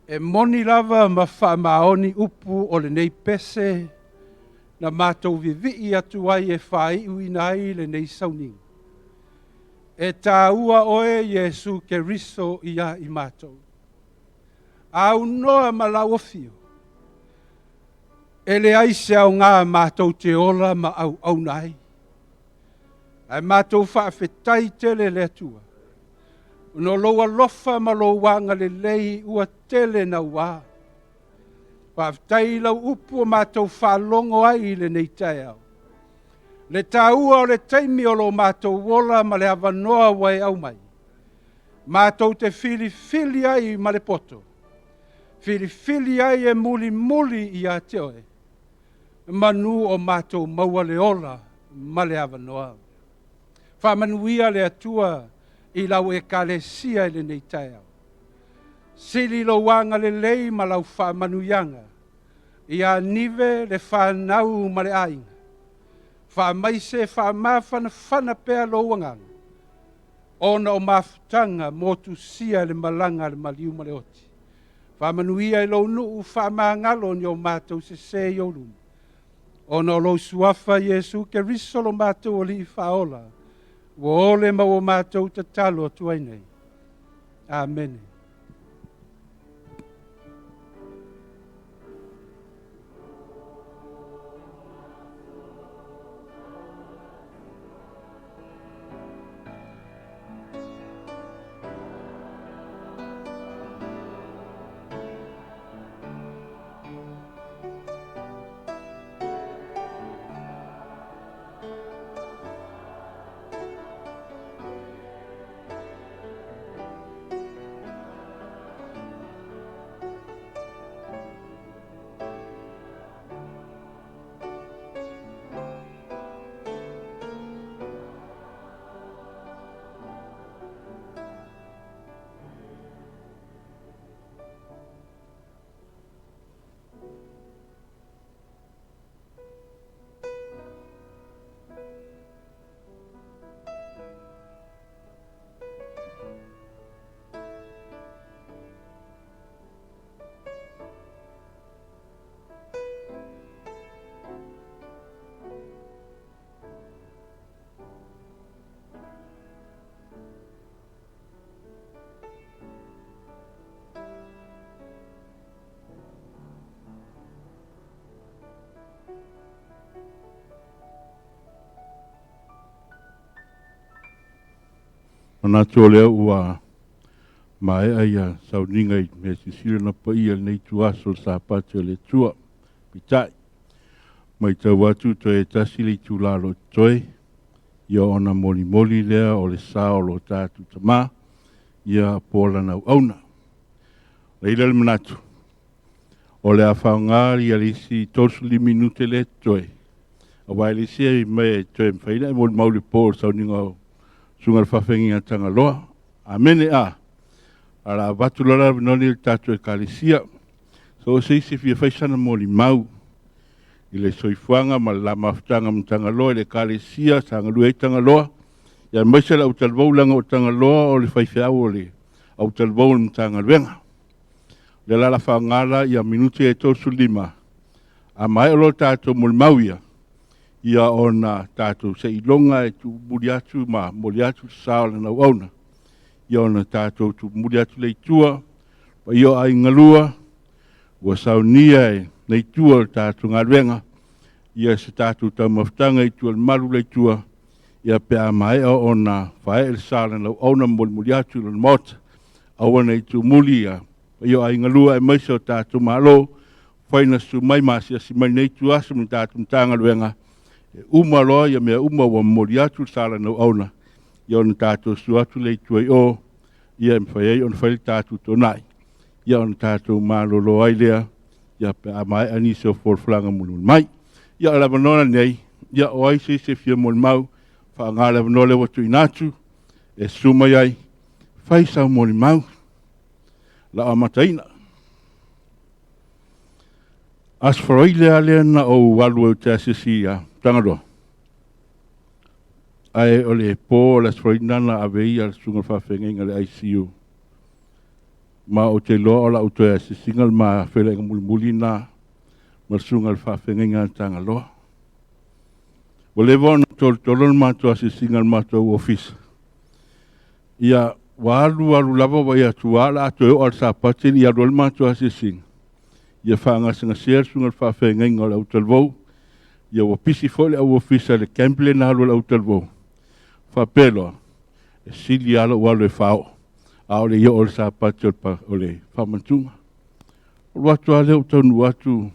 E moni lava ma faamaoni upu o lenei pese na matou vivii atu ai e faaiuina ai lenei sauniga. E taua oe Iesu Keriso ia i matou. Aunoa ma lau afio, e leai se aoga matou te ola ma auauna ai. Ae matou faafetai tele le Atua, ona o lou alofa ma lou agalelei ua tele naua. Faafetai i lau upu ua matou faalogo ai i lenei taeao. Le taua o le taimi o lo matou ola ma le avanoa ua e aumai, matou te filifili ai ma le poto, filifili ai e mulimuli ia te oe, manu o matou maua le ola ma le avanoa. Faamanuia le Atua i lau ekalesia i lenei taeao. Sili lou agalelei ma lau faamanuiaga ia Nive le fanau ma le aiga. Faamaise faamafanafana pea lou agaga, ona o mafutaga motusia i le malaga a le maliu ma le oti. Faamanuia i lou nuu, faamagalo ni o matou sese i ou luma, ona o lou suafa Iesu Keriso lo matou Alii Faaola, ua ole ma ua matou tatalo atu ai nei. Amene. Manatu o lea ua maea ia sauniga i mea silisili ona paia i lenei ituaso o le Sapati o le Atua. Peitai, matau atu toe tasi le itula o lo o totoe, ia ona molimoli lea o le sa o lo tatou tama, ia po lana auauna. Ona i ai lea o le manatu, o le a faaaoga ia le isi 35 minute lea e totoe, aua e le isi mea e toe mafai ona e molimau i le po i le sauniga o Susuga i le Faafeagaiga a Tagaloa. Amene a. A o le a avatu loa le avanoa lenei i le tatou Ekalesia. So o se isi e fia fai sana molimau i le soifuaga ma le la mafutaga ma Tagaloa i le Ekalesia sa galue ai Tagaloa, ia aemaise le autalavou, leaga o Tagaloa o le faifeau o le autalavou o le Matagaluega. O lea la o le a faaaoga la ia minute ia e 35, a maea loa tatou molimau ia, ia ona tatou seiloga e tuumuli atu ma momoli atu le sa o lana auauna, ia ona tatou tuumuli atu lea i tua, paia o aiga lua, ua saunia e nei tua o le tatou galuega, ia se tatou taumafataga i tua i le malu lea i tua, ia pe a maea ona faaee le sa o lana auauna ma molimoli atu i lona maota, aua ne i tuumuli ia paia o aiga lua aemaise o tatou malo, fai na susu mai ma asiasi mai nei ituaso ma tatou Matagaluega, e uma loa ia mea uma ua momoli atu le sa o lana auauna, ia ona tatou susu atu lea i tua i o, ia e mafai ai ona fai le tatou tonai, ia ona tatou malolo ai lea, ia pe a maea nisi o folafolaga mulimuli mai. Ia o le avanoa lenei, ia o ai se isi e fia molimau, faaaoga le avanoa lea ua tuuina atu, e susu mai ai, fai sau molimau, lau amataina. Aso Faraile lava lea na ou alu ai ou te asiasi ia Tagaloa, ae o le po o le Aso Faraile lena na ave ai le susuga i le faafeagaiga i le ICU. Ma ou te iloa o lau toe asiasiga le ma feiloaiga mulimuli lena ma le susuga i le faafeagaiga a Tagaloa. Ua leva ona tolotolo le matou asiasiga i le matou ofisa. Ia, ua alu alu lava ua ia atu lava o le a toe oo lava i le Sapati e le i alu ai le matou asiasiga. Ia faagasegasea le susuga i le faafeagaiga o le autalavou. Ia ua pisi foi le au ofisa i le camp lea na alu ai le autalavou. Faapea loa, e sili lava lou alu e faaoo, a o le i oo i le Sapati o le faamanatuga. Ou alu atu lava lea ou taunuu atu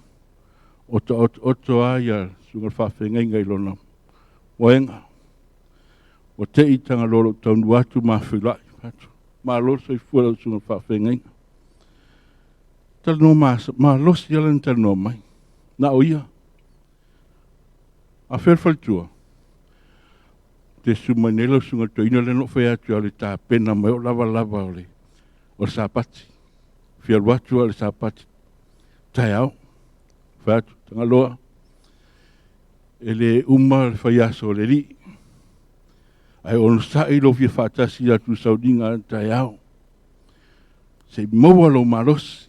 o taotooto lava le susuga i le faafeagaiga i lona moega. Ua te i Tagaloa i lou taunuu atu ma feiloai. Fai atu, malo le soifua i lau susuga i le faafeagaiga. Talanoa malosi lava lana talanoa mai, na o ia. A fea le faletua? Te susu mai nei lau susuga i le toeaina lea na ou fai atu e alu e tapena mai o lavalava o le Sapati. Fia alu atu lava i le Sapati taeao. Fai atu, Tagaloa, e le uma le faiaso o le Alii, ae onosai lou fia faatasi atu i sauniga a taeao. Se i maua lou malosi.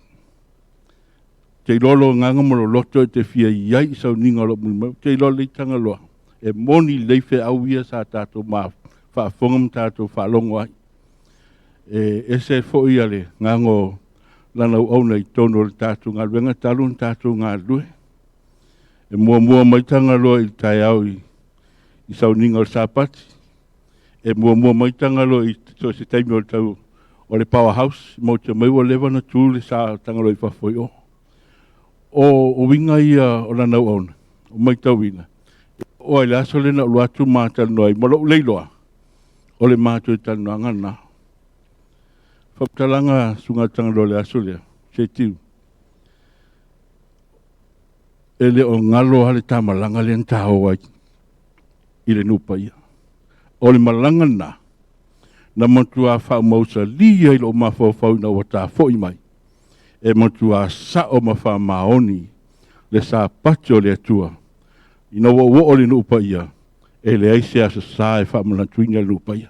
Te iloa lou agaga ma lou loto e te fia i ai i sauniga o lo o muli mai. Te iloa lelei Tagaloa, e moni lelei feau ia sa tatou faafofoga ma tatou faalogo ai. E ese foi le agaga o lana auauna i totonu o le tatou galuega talu ona tatou galulue. E muamua mai Tagaloa i le taeao i sauniga o le Sapati. E muamua mai Tagaloa i so o se taimi o le tau o le Power House, matou te omai ua leva ona tu le sa o Tagaloa i fafo i o. O uiga ia o lana auauna, o matauina, e oo lava i le aso lea na ou alu atu ma talanoa ai ma lou leiloa, o le matou talanoaga lena. Faamatalaga Susuga Tagaloa i le aso lea, Setiu, e le o galo lava le ta malaga lea na ta o ai i le nuu paia. O le malaga lena, na matua faamausalia i lou mafaufau ina ua ta foi mai, e matua sao ma faamaoni le Sapati o le Atua. Ina ua ou oo i le nuu paia, e leai se aso sa e faamanatuina le nuu paia.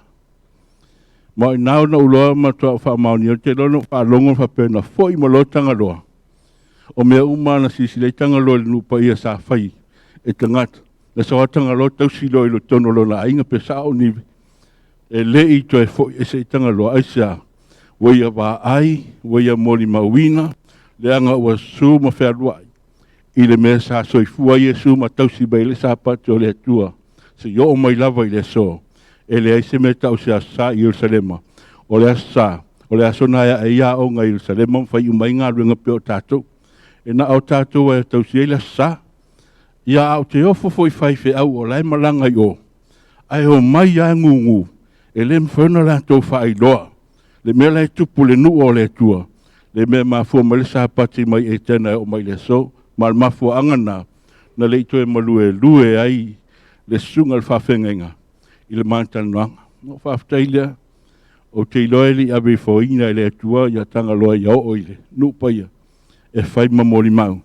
Ma o i ina ona ou iloa matua ou faamaonia, ou te iloa na ou faalogo faapea na foi ma loa Tagaloa. O mea uma na silasila ai Tagaloa i le nuu paia sa fai e tagata, na sau lava Tagaloa tausi loa i totonu o lona aiga pe sao o nive. E le i toe foi ese i Tagaloa, aisea? Ua ia vaai, ua ia molimauina, leaga ua susu ma fealuai i le mea sa soifua ai Iesu ma tausi mai ai le Sapati o le Atua, seia oo mai lava i le aso. E leai se mea tau se Aso Sa i Ierusalema. O le Aso Sa, o le aso na e ae ai aoga i Ierusalema ma fai uma ai galuega pei o tatou. E na o tatou e tausi ai le Aso Sa. Ia a ou te ofo foi i faifeau o la e malaga i o, ae omai lava gugu, e le mafai ona latou faailoa le mea la e tupu i le nuu o le Atua, le mea e mafua mai le Sapati mai Etena e oo mai i le aso. Ma o le mafuaaga lena na le i toe maluelue ai le susuga i le faafeagaiga i le ma talanoaga. Na ou faafetai lea, ou te iloa e le i aveifooina e le Atua ia Tagaloa ia oo i le nuu paia e fai ma molimau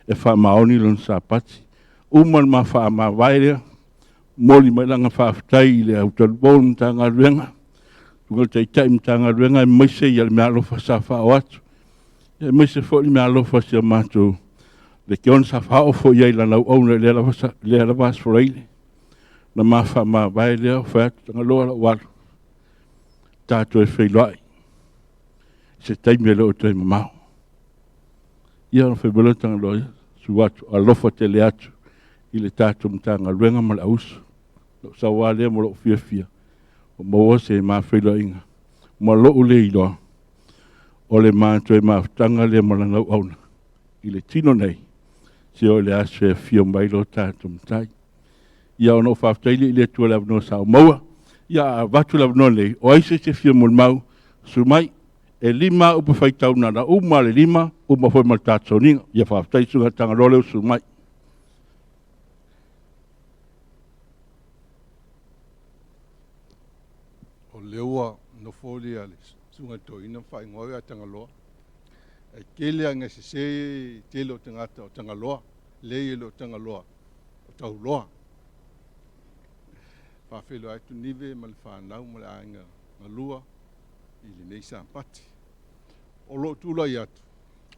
e faamaoni lona Sapati. Uma le ma faamavae lea, momoli mai lana faafetai i le autalavou o le Matagaluega, susuga i le Taitai Matagaluega aemaise le meaalofa sa faaoo atu, aemaise foi le meaalofa a si a matou Lekiona sa faaoo foi i ai i lana auauna i lea lava Aso Faraile. Na ma faamavae lea, ou fai atu, Tagaloa lau alu, ta toe feiloai i se taimi e le o toe mamao. Ia ona fai mai lea o Tagaloa, ia, susu atu, alofa tele atu i le tatou Matagaluega ma le auuso. Lou sau lava lea ma lou fiafia, ua maua se ma feiloaiga ma lou le iloa, o le ma toe mafutaga lea ma lana auauna i le tino nei, se oo i le aso e afio mai lo tatou Matai. Ia ona ou faafetai lea i le Atua i le avanoa sa ou maua. Ia a avatu le avanoa nei, o ai se isi e fia molimau, susu mai. E 5 upu faitau na ona uma le 5, uma foi ma le tatou sauniga. Ia faafetai Susuga Tagaloa lea ua susu mai. O lea ua nofo le susuga i le toeaina ma faaigoa au ia Tagaloa. Ae tele lava ina sese le tele o tagata o Tagaloa, leai e le o Tagaloa, o Tauloa. Faafeiloai atu Nive ma le fanau ma le aiga galua i lenei Sapati. O lou tulai atu,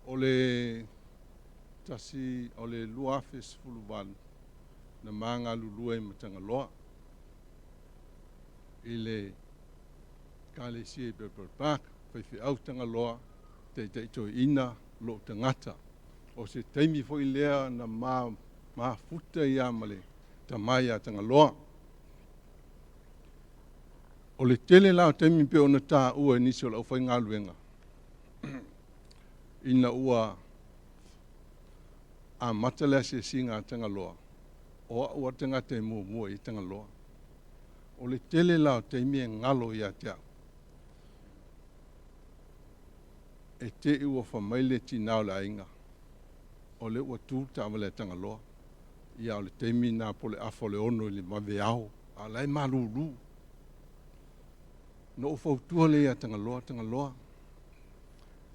o le tasi o le 2018 na ma galulue ai ma Tagaloa i le Ekalesia i Berbera Park, faifeau Tagaloa, taitai toeaina lou tagata. O se taimi foi lea na ma mafuta ia ma le tama ia Tagaloa. O le tele la o taimi pei ona taua e nisi o le aufaigaluega, ina ua amata le asiasiga a Tagaloa, o au a le tagata e muamua i Tagaloa. O le tele la o taimi e galo ia te au. E te i ua fai mai le tinā o le aiga, o lea ua tu le taavale a Tagaloa. Ia o le taimi lena po o le 5:30 i le vaveao, a o la e malulu. Na ou fautua lea ia Tagaloa, Tagaloa,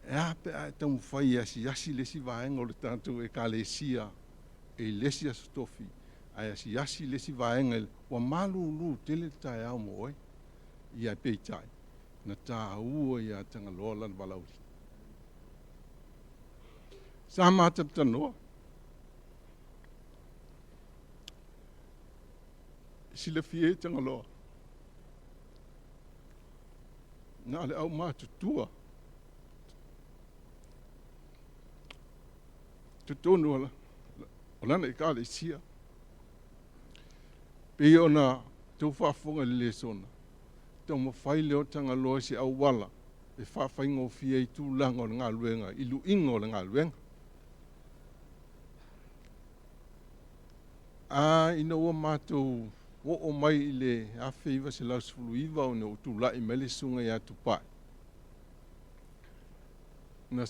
e a pe a e taumafai e asiasi le isi vaega o le tatou ekalesia i le isi aso tofi, ae asiasi le isi vaega ua malulu tele le taeao mo oe. Ia peitai, na taua ia Tagaloa lana valaauina. Sa matalatalanoa. Silafia e Tagaloa, na o le aumatutua totonu o lana ekalesia. Pei ona outou faafofoga i le lesona, taumafai lea o Tagaloa i se auala e faafaigofie ai tulaga o le galuega i luiga o le galuega. A ina ua matou oo mai i le 1919 ona ua tulai mai le susuga ia Tupai, na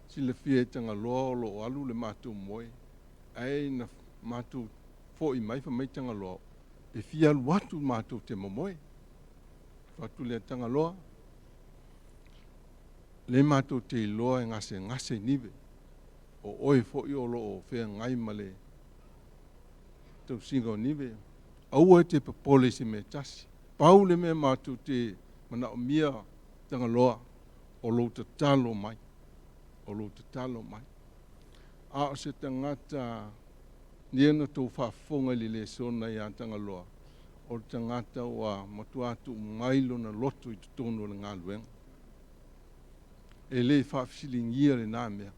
silafia e Tagaloa o lo o alu le matou moe, ae na matou foi mai fai mai Tagaloa, e fia alu atu matou te momoe. Fai atu lea Tagaloa, le matou te iloa e gasegase Nive, o oe foi o lo o feagai ma le tausiga o Nive, aua e te popole i se mea tasi. Pau le mea matou te manaomia Tagaloa, o lou tatalo mai, o lou tatalo mai. A o se tagata lea na outou faafofoga i le lesona ia Tagaloa, o le tagata ua matua tuu mai lona loto i totonu o le galuega. E le faafesiligia lena mea.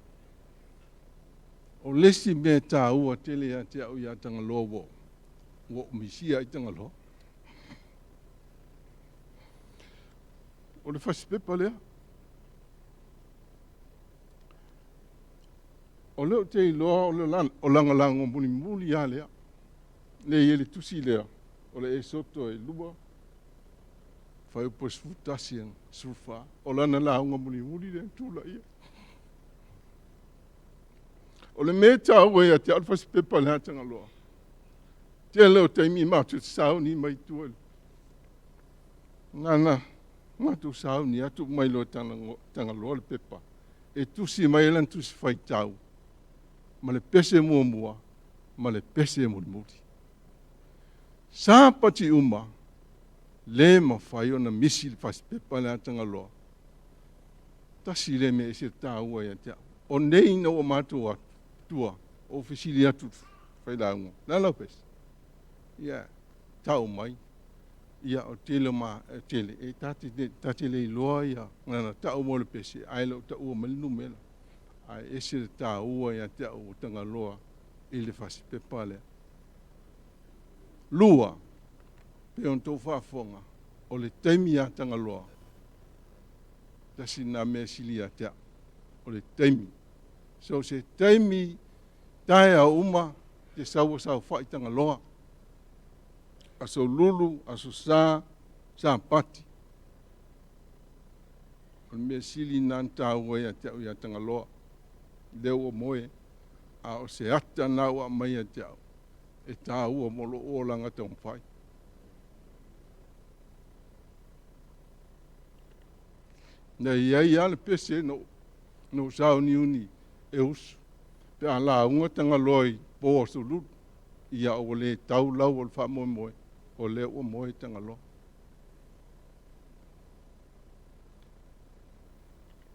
O le isi mea e taua tele ia te au ia Tagaloa ua ou misia ai Tagaloa, o le fasipepa lea. O lea ou te iloa o lagolago mulimuli lava lea. Lea e i ai le tusi lea, o le Esoto e 2, fuaiupu 11 14. O lana lauga mulimuli lea na tulaia. O le mea e taua ia te au le fasipepa lea a Tagaloa. Tele o taimi matou te sauni mai tua. Nana matou sauni atu mai loa Tagaloa le pepa. E tusi mai ai lana tusi faitau ma le pese muamua ma le pese mulimuli. Sapati uma, le mafai ona misi le fasipepa lea a Tagaloa. Tasi lea mea e ese le taua ia te au. O nei ina ua matou atu, tua, ou fesili atu failauga, le a lau pese? Ia, tau mai. Ia, o tele o ma, tele, e ta te le iloa ia, na tau mo le pese, ae le o taua mai le numera. Ae ese le taua ia te au o Tagaloa i le fasipepa lea. Lua, pei ona outou faafofoga, o le taimi ia Tagaloa, tasi lena mea sili ia te au, o le taimi. So se taimi taeao uma, te sau o saofai Tagaloa, aso Lulu, aso Sa, Sapati. O le mea sili lena na taua ia te au ia Tagaloa, lea ua moe, a o se ata lena ua aumai ia te au, e taua mo lou olaga taumafai. Na i ai lava le pese na ou sauniuni e usu, pe a lauga Tagaloa i po aso Lulu, ia ua le tau lau o le faamoemoe, o lea ua moe Tagaloa.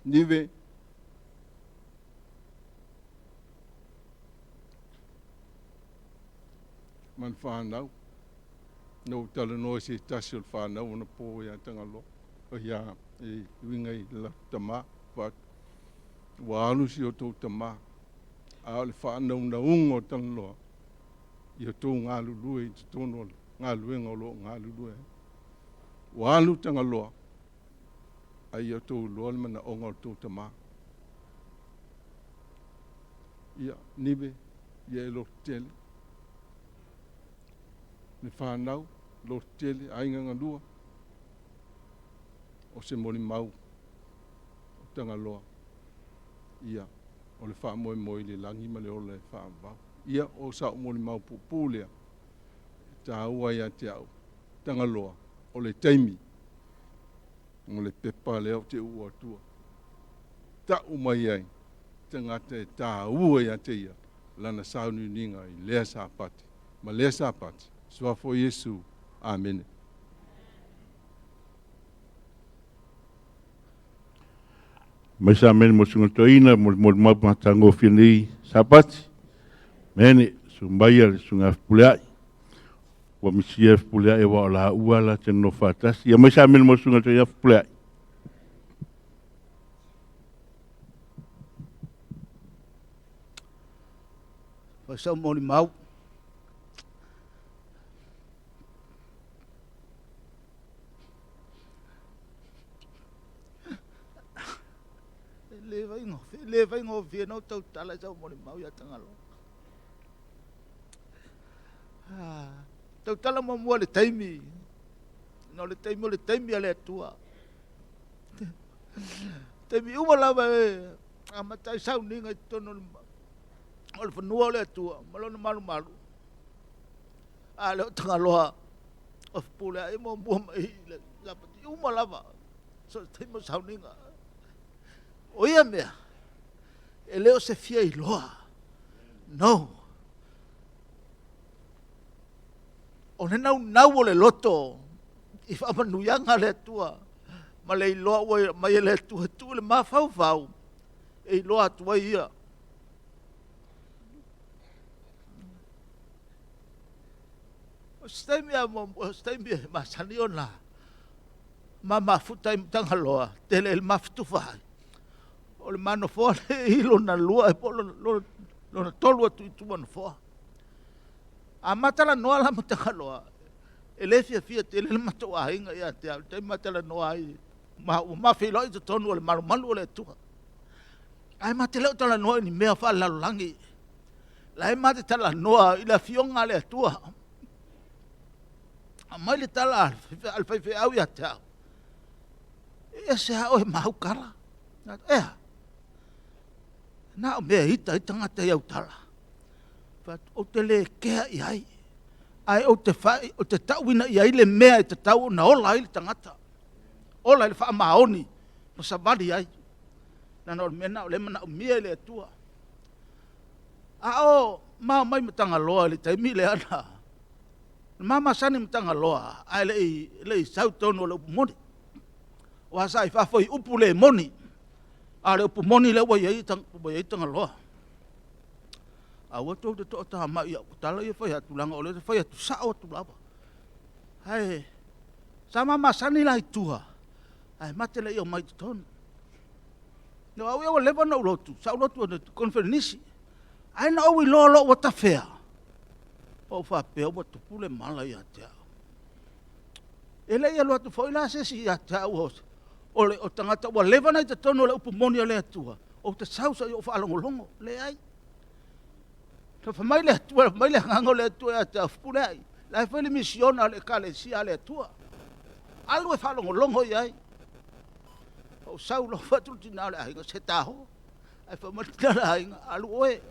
Nive. Ma le fanau. Na ou talanoa i se tasi o le fanau anapo ia Tagaloa, ia e uiga i le latou tama, fai atu, ua alu si o tou tama, a o le faanaunauga o Tagaloa, ia outou galulue i totonu o le galuega o lo o galulue ai. Ua alu Tagaloa, a ia outou iloa le manaoga o le tou tama. Ia, Nive, ia e loto tele. Le fanau, loto tele, aiga galua, o se molimau o Tagaloa, ia, o le faamoemoe i le lagi ma le ola e faavavau. Ia, o sau molimau puupuu lea, e taua ia te au, Tagaloa, o le taimi o le pepa lea ou te uua atua, tau mai ai tagata e taua ia te ia lana sauniuniga i lea Sapati ma lea Sapati. Suafa o Iesu. Amene. Mai sa amene mo susuga toeaina mo le molimau matagofie nei Sapati. Amene. Susu mai a le susuga Fepuleai. Ua misia Fepuleai aua o laua la te nonofo faatasi. Ia mai sa amene mo le susuga toeaina Fepuleai. Fai sau molimau. E le faigofie, e le faigofie ona ou tautala i sau molimau ia Tagaloa. Ah, tautala muamua le taimi, no le taimi o le taimi a le Atua. Taimi uma lava e amata ai sauniga i totonu o le fanua o le Atua ma lona malumalu. A lea o Tagaloa o Fepuleai muamua mai i le Sapati uma lava, so o se taimi o sauniga. O ia mea, e le o se fia iloa. No. O le naunau o le loto i faamanuiaga a le Atua ma le iloa ua mai e le Atua e tuu i le mafaufau e iloa atu ai ia. O se taimi a muamua, o se taimi e masani ona ma mafuta ai ma Tagaloa, tele i le mafatufa ai. O le ma nofoa le i lona lua po o lona tolu atu i tua nofoa. A ma talanoa la ma Tagaloa, e le fiafia tele le matou aiga ia te au, i le taimi ma talanoa ai, ma ua ma feiloai i totonu o le malumalu o le Atua. Ae ma te le o talanoa i ni mea faalelalolagi. La e ma te talanoa i le afioga a le Atua. Aumai le tala a le faifeau ia te au, e ese lava oe ma au tala. Ea, na o mea e ita ai tagata i au tala. Ou te le kea i ai, ae ou te, fai, ou te tauina i ai le mea e tatau ona ola ai le tagata. Ola i le faamaoni ma savali ai. Leaga o le mea lena o lea e manaomia e le Atua. A o ma omai ma Tagaloa i le taimi lea na ma masani ma Tagaloa, ae le i, le i sau tonu o le upu moni. Aua sa i fafo i upu le moni, a o le upu moni lea ua i ai, ua i ai Tagaloa. Aua tou te toatamai i au tala ia fai atu, leaga o lea ou te fai atu sao atu lava. Ae sa ma masani la i tua, ae ma te le i omai i totonu. No au ia ua leva ona ou lotu, sa ou lotu i Koneferenisi. Ae na ou iloa loa ua tafea, ou faapea ua tupu le mala ia te au. E le i alu atu foi la se isi ia te au o le o tagata ua leva ona i totonu o le upu moni a le Atua, ou te sau se i ou faalogologo. Leai. Na fai mai le Atua, fai mai le Agaga o le Atua ia te au, Fepuleai, la e fai le misiona a le Ekalesia a le Atua. Alu e faalogologo i ai. Ou sau loa fai atu le tina o le aiga, se taho. Ae fai mai le tina o le aiga, alu oe,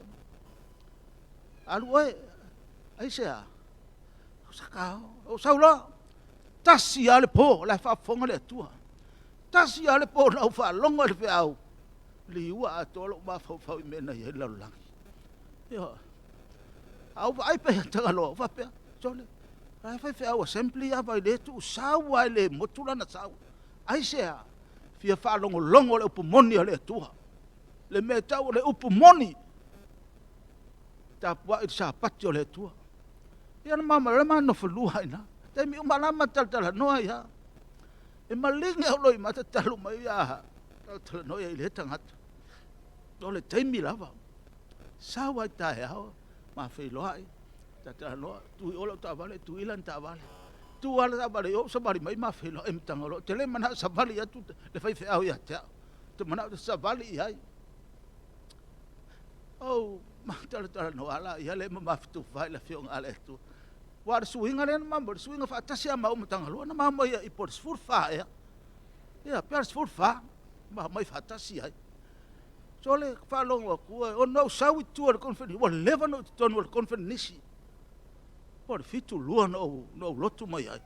alu oe. Aisea? Saka ou sau loa. Tasi lava le po, o la e faafofoga le Atua. Tasi lava le po na ou faalogo ai le feau, liua atoa lou mafaufau i mea na i ai le lalolagi. Ioe. A ou vaai pea ia Tagaloa, ou faapea, sole, la e faifeau assembly lava e le tuusau lava e le motu lana sau. Aisea? Fia faalogologo le upu moni a le Atua. Le mea e tau o le upu moni. Tapuai i le Sapati o le Atua. Ia na ma le ma nofo lua ai na. Taimi uma la ma talatalanoa ia. E maligi au loi mata talu mai ia talatalanoa ia i le tagata. O le taimi lava. Sau ai taeao ma feiloai. Talatalanoa, tu i o lau taavale, tu i lana taavale. Tu lava le taavale i o, ou savali mai ma feiloai ma Tagaloa. Ou te le manao e savali atu le faifeau ia te au. Ou te manao ou te savali i ai. Ou ma talatalanoa la ia le ma mafatufa i le afioga a le Atua. Aua o le suiga lea na maua, o le suiga faatasi lava ma au ma Tagaloa na maua ia i po o le 14 ea. Ia, pe o le 14, ma omai faatasi ai. Sole, faalogo atu, ona ou sau i tua i le conference, ua leva ona ou i totonu o le conference po o le 72 na ou, na ou lotu mai ai.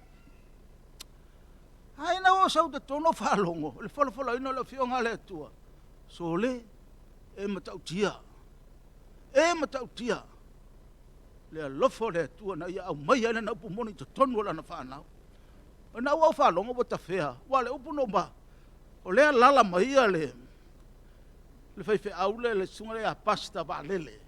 Ae ina ua sau i totonu ou faalogo, le folafolaina o le Afioga a le Atua, sole, e matautia, e matautia le alofa o le Atua na ia aumaia ai lana upu moni i totonu o lana fanau. Ona ua ou faalogo ua tafea, aua o le upu na ou O lea e alaala mai ia le le faifeau lea, le susuga lea ia Pastor Vaalele.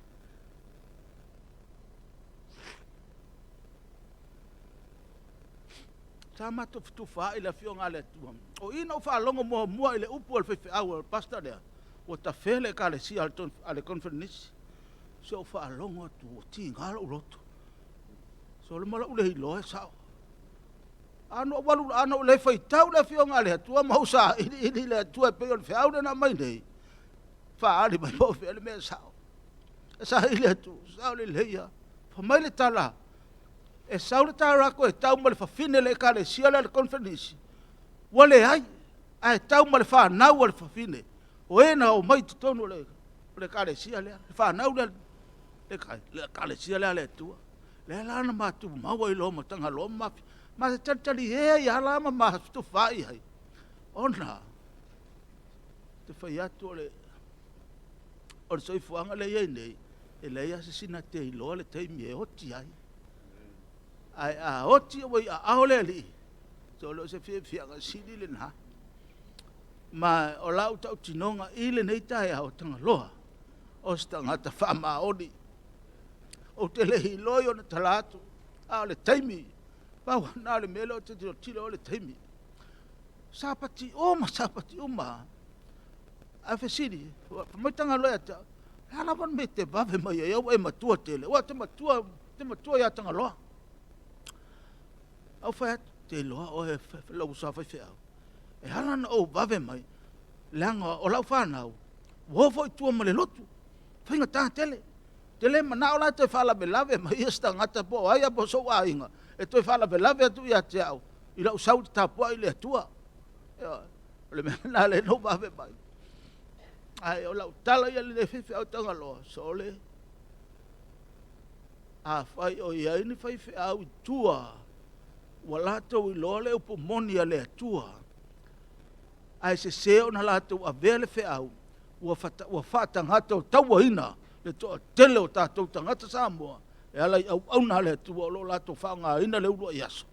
Sa matou fetufaai i le Afioga a le Atua. O i na ou faalogo muamua i le upu a le faifeau a le pastor lea, ua tafea le ekalesia a le Conferenisi. Se ou faalogo atu ua tiga lou loto. Sole ma lou le iloa e sao. A na ou alu, a na ou le faitau le Afioga a le Atua ma ou sailiili i le Atua e pei o le feau lea na aumai nei, faaali mai po o fea le mea sao. E saili atu, sao lelei lava. Fai mai le tala, e sau le taurato e tau ma le fafine le ekalesia lea a le Conference, ua leai, ae tau ma le fanau a le fafine, o e na omai i totonu o le ekalesia lea, le fanau lea, le ekalesia lea a le Atua. Lea la na matou maua ai loa ma Tagaloa ma ma te talitalie ai lava la ma ma fetufaai ai, ona te fai atu o le o le soifuaga lea e i ai nei, e leai lava se isi na te iloa le taimi e oti ai. Ae a oti ua i aao le Alii, sole o se fiafiaga sili lena. Ma o lau tautinoga i lenei taeao Tagaloa, o se tagata faamaoni. Ou te le iloa i ona tala atu, a o le taimi, pau lena o le mea lea ou te tilotilo o le taimi. Sapati uma, sapati uma. Ae fesili, fai mai Tagaloa ia te au, le a lava le mea e te vave mai ai, ua e matua tele, ua te matua, te matua ia Tagaloa. Au fai atu, te iloa oe lou uso a faifeau. E ala ona ou vave mai, leaga o lau fanau, ua o foi i tua ma le lotu, faigata tele. Ou te le manao la e toe faalavelave mai ia se tagata po o ai lava po o sou aiga e toe faalavelave atu ia te au i lau sau i le tapuai i le Atua. Ioe. O le mea lena lea na ou vave mai. Ae o lau tala ia i lenei faifeau Tagaloa, sole, afai o i ai ni faifeau i tua ua latou iloa le upu moni a le Atua, ae sese ona latou avea le feau, ua, ua faatagata o tauaina le toatele o tatou tagata Samoa e ala i auauna a le Atua o lo o latou faaaogaina le uluai aso.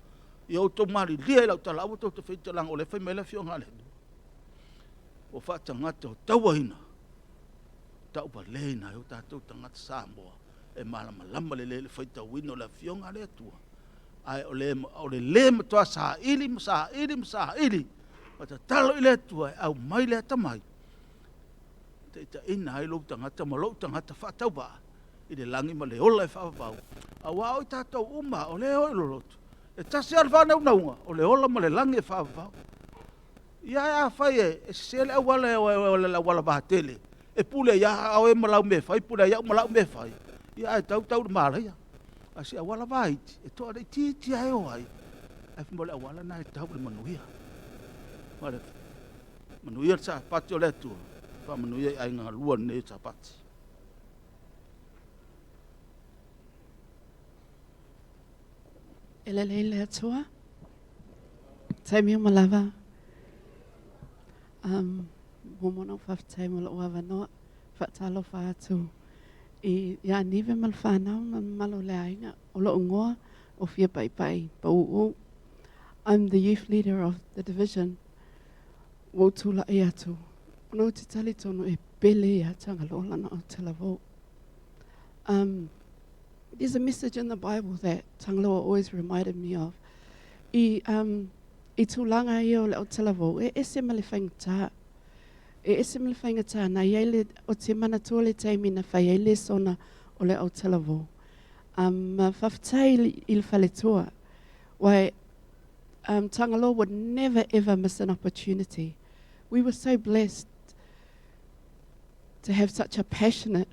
Ia outou malilie i lau tala, aua tou te faitalaga o lea e fai mai le Afioga a le Atua. Ua faatagata o tauaina, tauvaleina ai o tatou tagata Samoa e malamalama lelei le faitauina o le Afioga a le Atua. Ae o le, o le lē matua saili ma saili ma saili ma tatalo i le Atua e aumai le atamai taitaiina ai lou tagata ma lou tagata faatauvaa i le lagi ma le ola e faavavau. Aua o i tatou uma o lea e o i loloto, e tasi lava le faanaunauga, o le ola ma le lagi e faavavau. Ia ae afai e sese le auala e o e le auala vatele, e pule ia oe ma lau mea e fai, pule ai au ma lau mea e fai, ia ae tau tau i le malaia. A o se auala vaiti, e toalaitiiti lava e o ai, ae fai mai o le auala lena e tau i le manuia. Ma le manuia le Sapati o le Atua, faamanuia i aiga galua lenei Sapati. E lelei le Atua. Taimi uma lava. Um, muamua ona ou faafetai mo lou avanoa. Faatalofa atu i ia Nive ma le whanau ma mamalu o le aiga. O lou igoa o Fia Paipai Pau'u. I'm the youth leader of the division. Ua ou tulai atu, ona ou te talitonu e pele ia Tagaloa lana autalavou. There's a message in the Bible that Tagaloa always reminded me of. I, i tulaga ia o le autalavou, e ese ma le faigata. E ese ma le faigata, na i ai le, ou te manatua le taimi na fai ai lesona o le autalavou. Ma faafetai i le faletua, wai Tagaloa would never ever miss an opportunity. We were so blessed to have such a passionate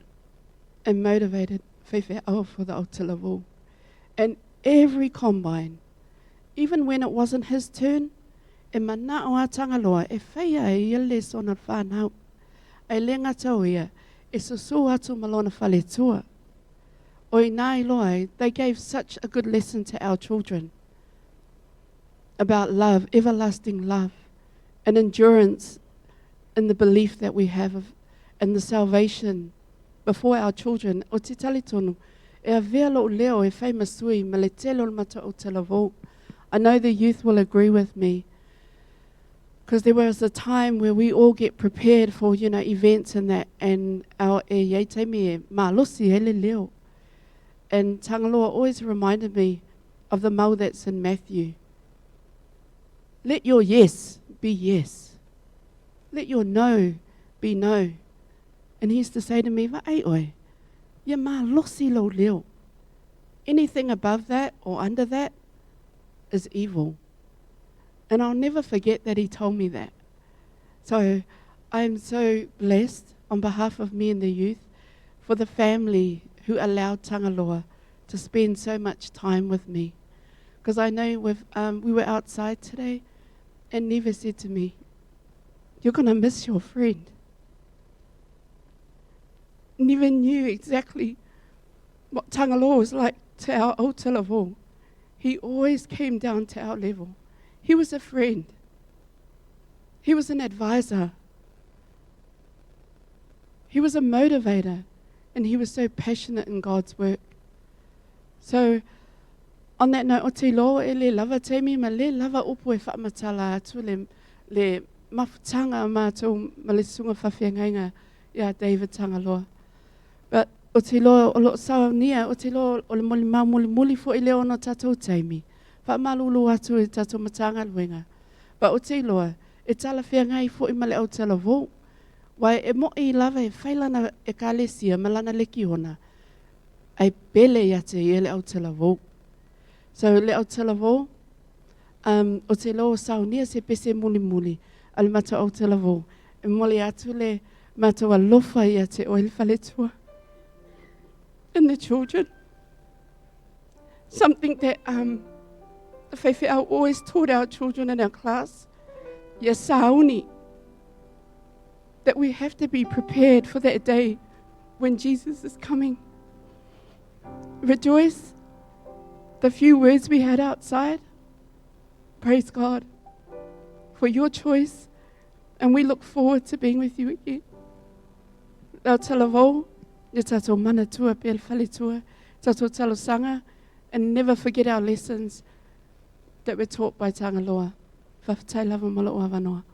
and motivated faifeau for the autalavou. And every combine, even when it wasn't his turn, e mana'o a Tagaloa e faia e ia le lesona le whanau. Ae le gata o ia, e susū atu ma lona faletua. O i nā iloa ai, they gave such a good lesson to our children about love, everlasting love, and endurance in the belief that we have of, and the salvation before our children. Ou te talitonu, e avea lou leo e fai ma sui ma le tele o le matou autalavou. I know the youth will agree with me because there was a time where we all get prepared for, you know, events and that, and our e iai taimi e malosi ai le leo. And Tagaloa always reminded me of the mau that's in Matthew. Let your yes be yes. Let your no be no. And he used to say to me, Va'ai oe, ia malosi lou leo. Anything above that or under that is evil. And I'll never forget that he told me that. So I'm so blessed on behalf of me and the youth for the family who allowed Tagaloa to spend so much time with me. Because I know we were outside today and Neva said to me, you're going to miss your friend. Neva knew exactly what Tagaloa was like to our autalavou. He always came down to our level. He was a friend. He was an advisor. He was a motivator, and he was so passionate in God's work. So, on that note, o te iloa e le lava taimi ma le lava upu e faamatala atu le, le mafutaga a matou ma le susuga faafeagaiga iā David Tagaloa. But o te iloa o loo saunia, o te iloa o le molimau mulimuli foi lea ona o tatou taimi. Faamalulu atu i tatou Matagaluega. But o te iloa, e talafeagai foi ma le autalavou. Aua e mo'i lava e fai lana ekalesia ma lana lekiona, ae pele ia te ia le autalavou. So le autalavou, o te iloa ua saunia se pese mulimuli a le matou autalavou, e momoli atu le matou alofa ia te oe le faletua. And the children. Something that the faifeau always taught our children in our class, ia sauni, that we have to be prepared for that day when Jesus is coming. Rejoice, the few words we had outside, praise God for your choice, and we look forward to being with you again. Le autalavou, ia tatou manatua pea le faletua, tatou talosaga, and never forget our lessons that were taught by Tagaloa. Faafetai lava mo lou avanoa.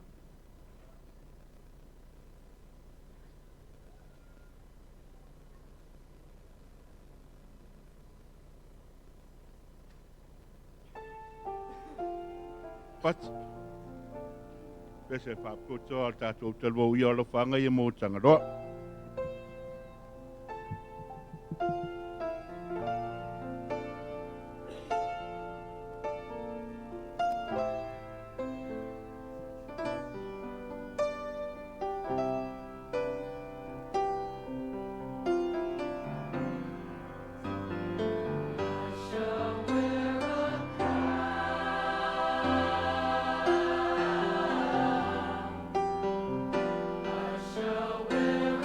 Pati. Pese whaakotoa o tātou talua ia alofaga ia mo Tagaloa. I shall wear a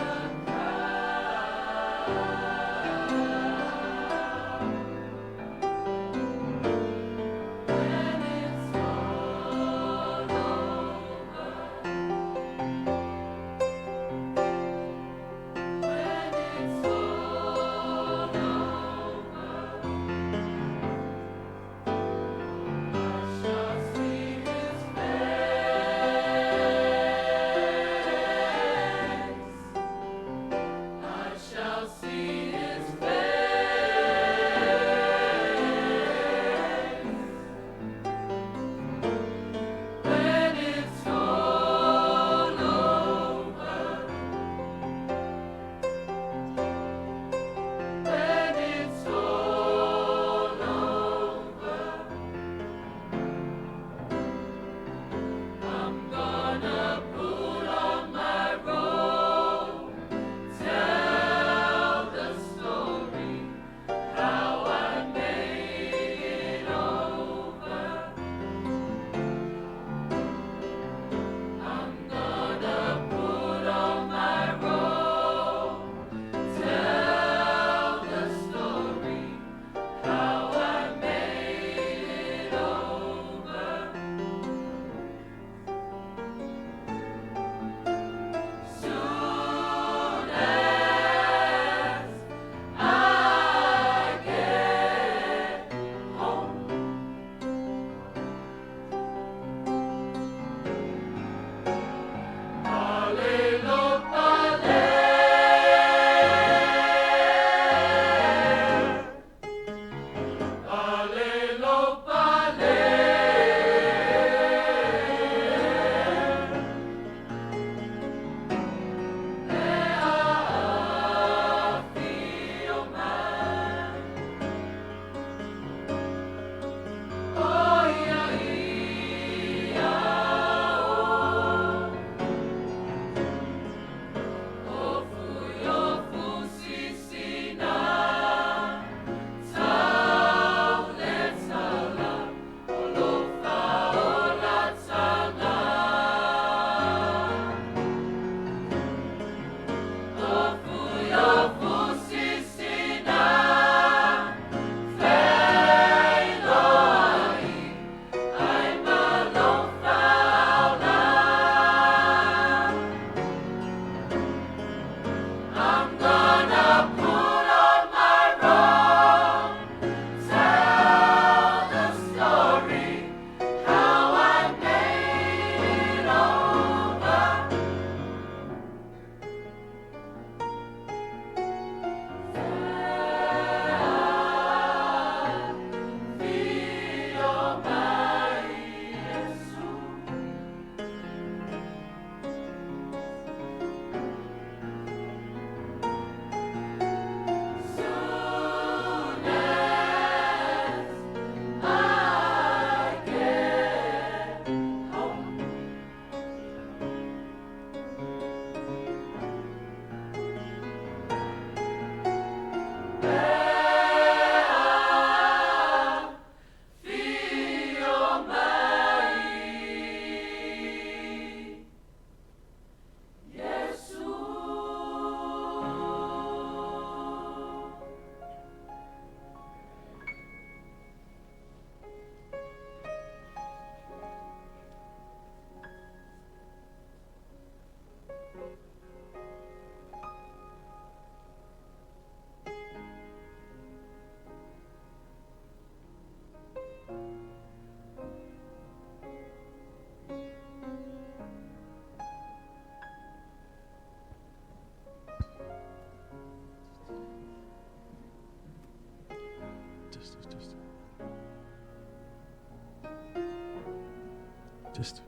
Just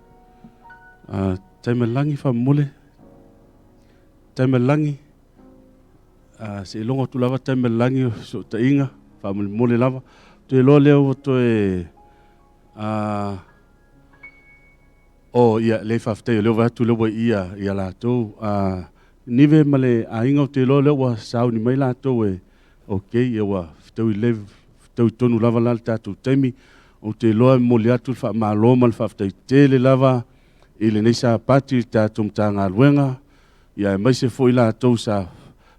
Taimalagi faamomole. Taimalagi seiloga atu lava Taimalagi o fesootaiga faamolemole lava. Ou te iloa lea ua toe oh ia leai faafetai o lea ua vaai atu lea ua i i ia latou Nive ma le aiga ou te iloa lea ua sauni mai latou e okay ia ua fetaui lelei fetaui tonu lava la le tatou taimi. Ou te iloa e momoli atu le faamalo ma le faafetai tele lava i lenei Sapati i le tatou Matagaluega, ia aemaise foi latou sa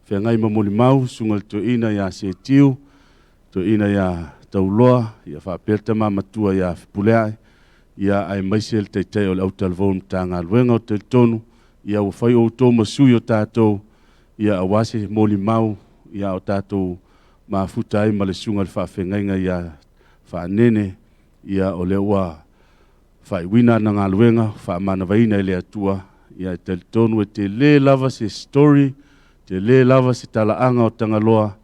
feagai ma molimau, Susuga i le Toeaina ia Setiu, Toeaina ia Tauloa, ia faapea le Tama Matua ia Fepuleai, ia aemaise le Taitai o le Autalavou o le Matagaluega. Ou te talitonu, ia ua fai outou ma sui o tatou, ia aua se molimau, ia a o tatou mafuta ai ma le Susuga i le Faafeagaiga ia Faanene, ia o lea ua faaiuina ana galuega, faamanavaina e le Atua, ia e talitonu e tele lava se story, tele lava se talaaga o Tagaloa,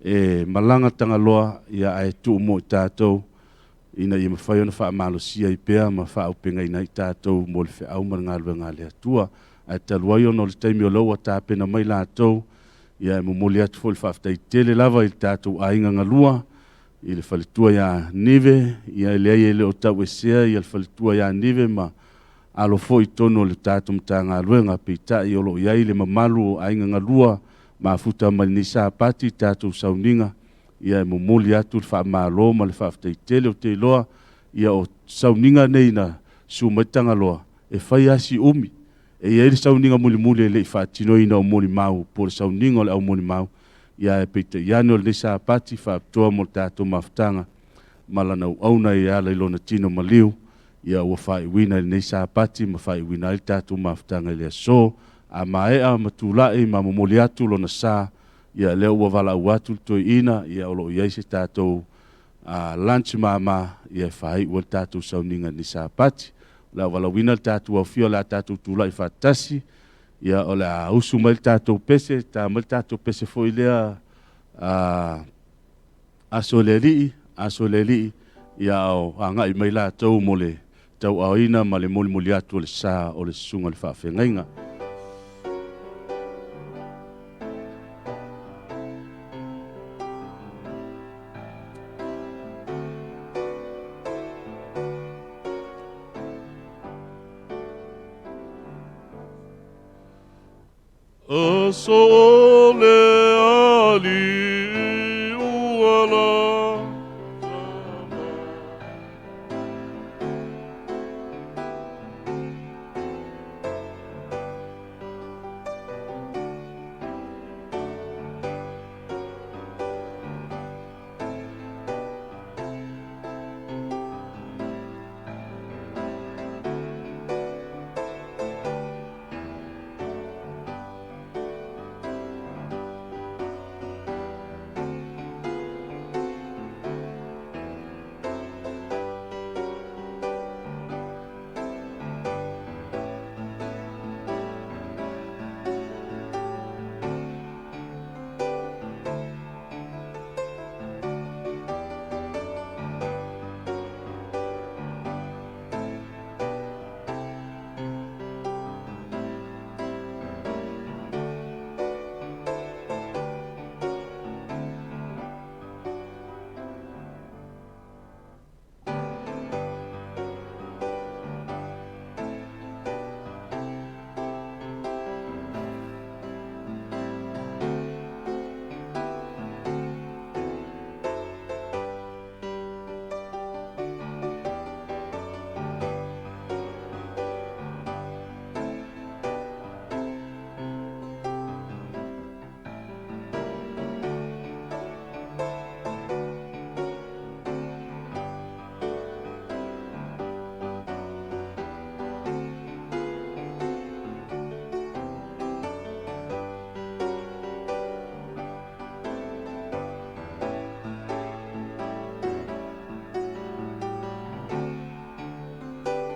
e malaga Tagaloa, ia ae tuu mo i tatou, ina ia mafai ona faamalosia ai pea ma faaaupegaina ai tatou mo le feau ma le galuega a le Atua. Ae talu ai ona o le taimi o lea ua tapena mai latou, ia e momoli atu foi le faafetai tele lava i le tatou aiga galua, i le faletua ia Nive, ia e leai e le o tauesea ia le faletua ia Nive ma alo foi i totonu o le tatou Matagaluega, peitai o lo o i ai le mamalu o aiga galua mafuta mai lenei Sapati i tatou sauniga, ia e momoli atu le faamalo ma le faafetai tele. Ou te iloa ia o sauniga nei na susu mai Tagaloa, e fai lava si umi. E i ai le sauniga mulimuli e le i faatinoina o molimau po o le sauniga o le au molimau, ia ae peitai ane o lenei Sapati faapitoa mo le tatou mafutaga ma lana auauna e ala i lona tino maliu, ia ua faaiuina i lenei Sapati ma faaiuina ai le tatou mafutaga i le aso. A maea ma tulai ma momoli atu lona sa, ia lea ua valaau atu le toeaina, ia o lo o i ai se tatou lunch mama ia e faaiu ai le tatou sauniga i lenei Sapati. O le a valaauina le tatou aofia o le a tatou tulai faatasi, ia o le a usu mai le tatou pese, ta mai le tatou pese foi lea aso e le alii, aso e le alii, ia o agai mai latou mo le tauaaoina ma le molimoli atu o le sa o le susuga i le faafeagaiga. Aso o le Alii ua lata mai.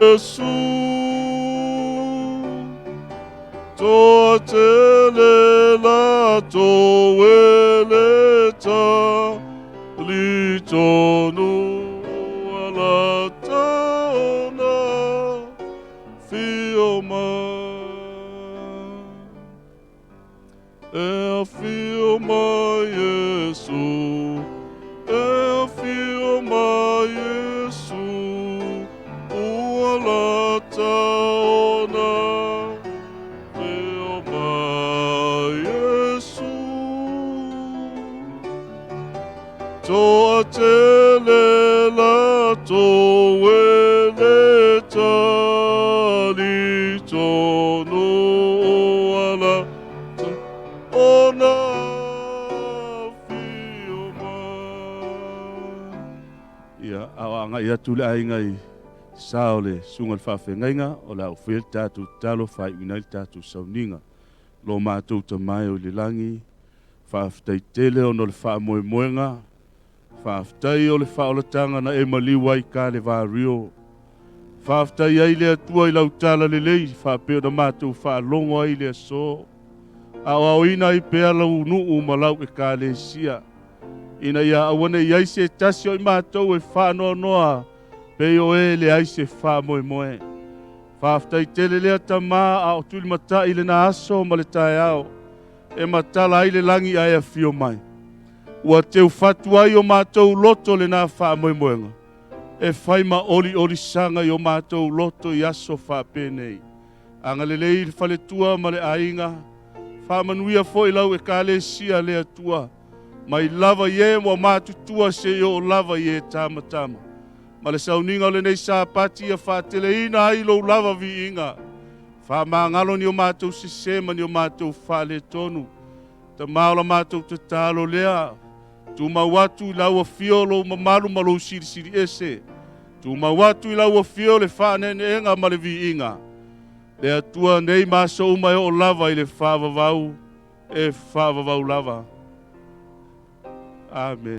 Iesu Toatele latou e le talitonu ala taona. Afio mai Iesu, e afio mai Iesu, ua lata ona afio mai Iesu. Toatele latou e le talitonu ua lata ona afio mai. Ia, a o agai atu le aiga i sa o le susuga i le faafeagaiga, o le a ou faia le tatou tatalo faaiuina ai le tatou sauniga. Lo matou Tama e o i le lagi, faafetai tele ona o le faamoemoega, faafetai o le faaolataga na e maliu ai Kalevario. Faafetai ai le Atua i lau talalelei faapea ona matou faalogo ai i le aso. A o aoina ai pea lau nuu ma lau ekalesia, ina ia aua ne i ai se tasi o i matou e faanoanoa pei o e leai se faamoemoe. Faafetai tele lea Tama a o tulimatai lena aso ma le taeao, e matala ai le lagi ae afio mai. Ua teufatu ai o matou loto lena faamoemoega, e fai ma oliolisaga i o matou loto i aso faapenei. Agalelei i le faletua ma le aiga, faamanuia foi lau ekalesia le Atua, mai lava i e ua matutua seia oo lava i e tamatama. Ma le sauniga o lenei Sapati ia faateleina ai lou lava viiga. Faamagalo ni o matou sese ma ni o matou faaletonu. Tama o la matou tatalo lea, tumau atu i lau afio lou mamalu ma lou silisili ese. Tumau atu i lau afio le faaneeneega ma le viiga. Le Atua nei ma aso uma e oo lava i le faavavau, e faavavau lava. Amene.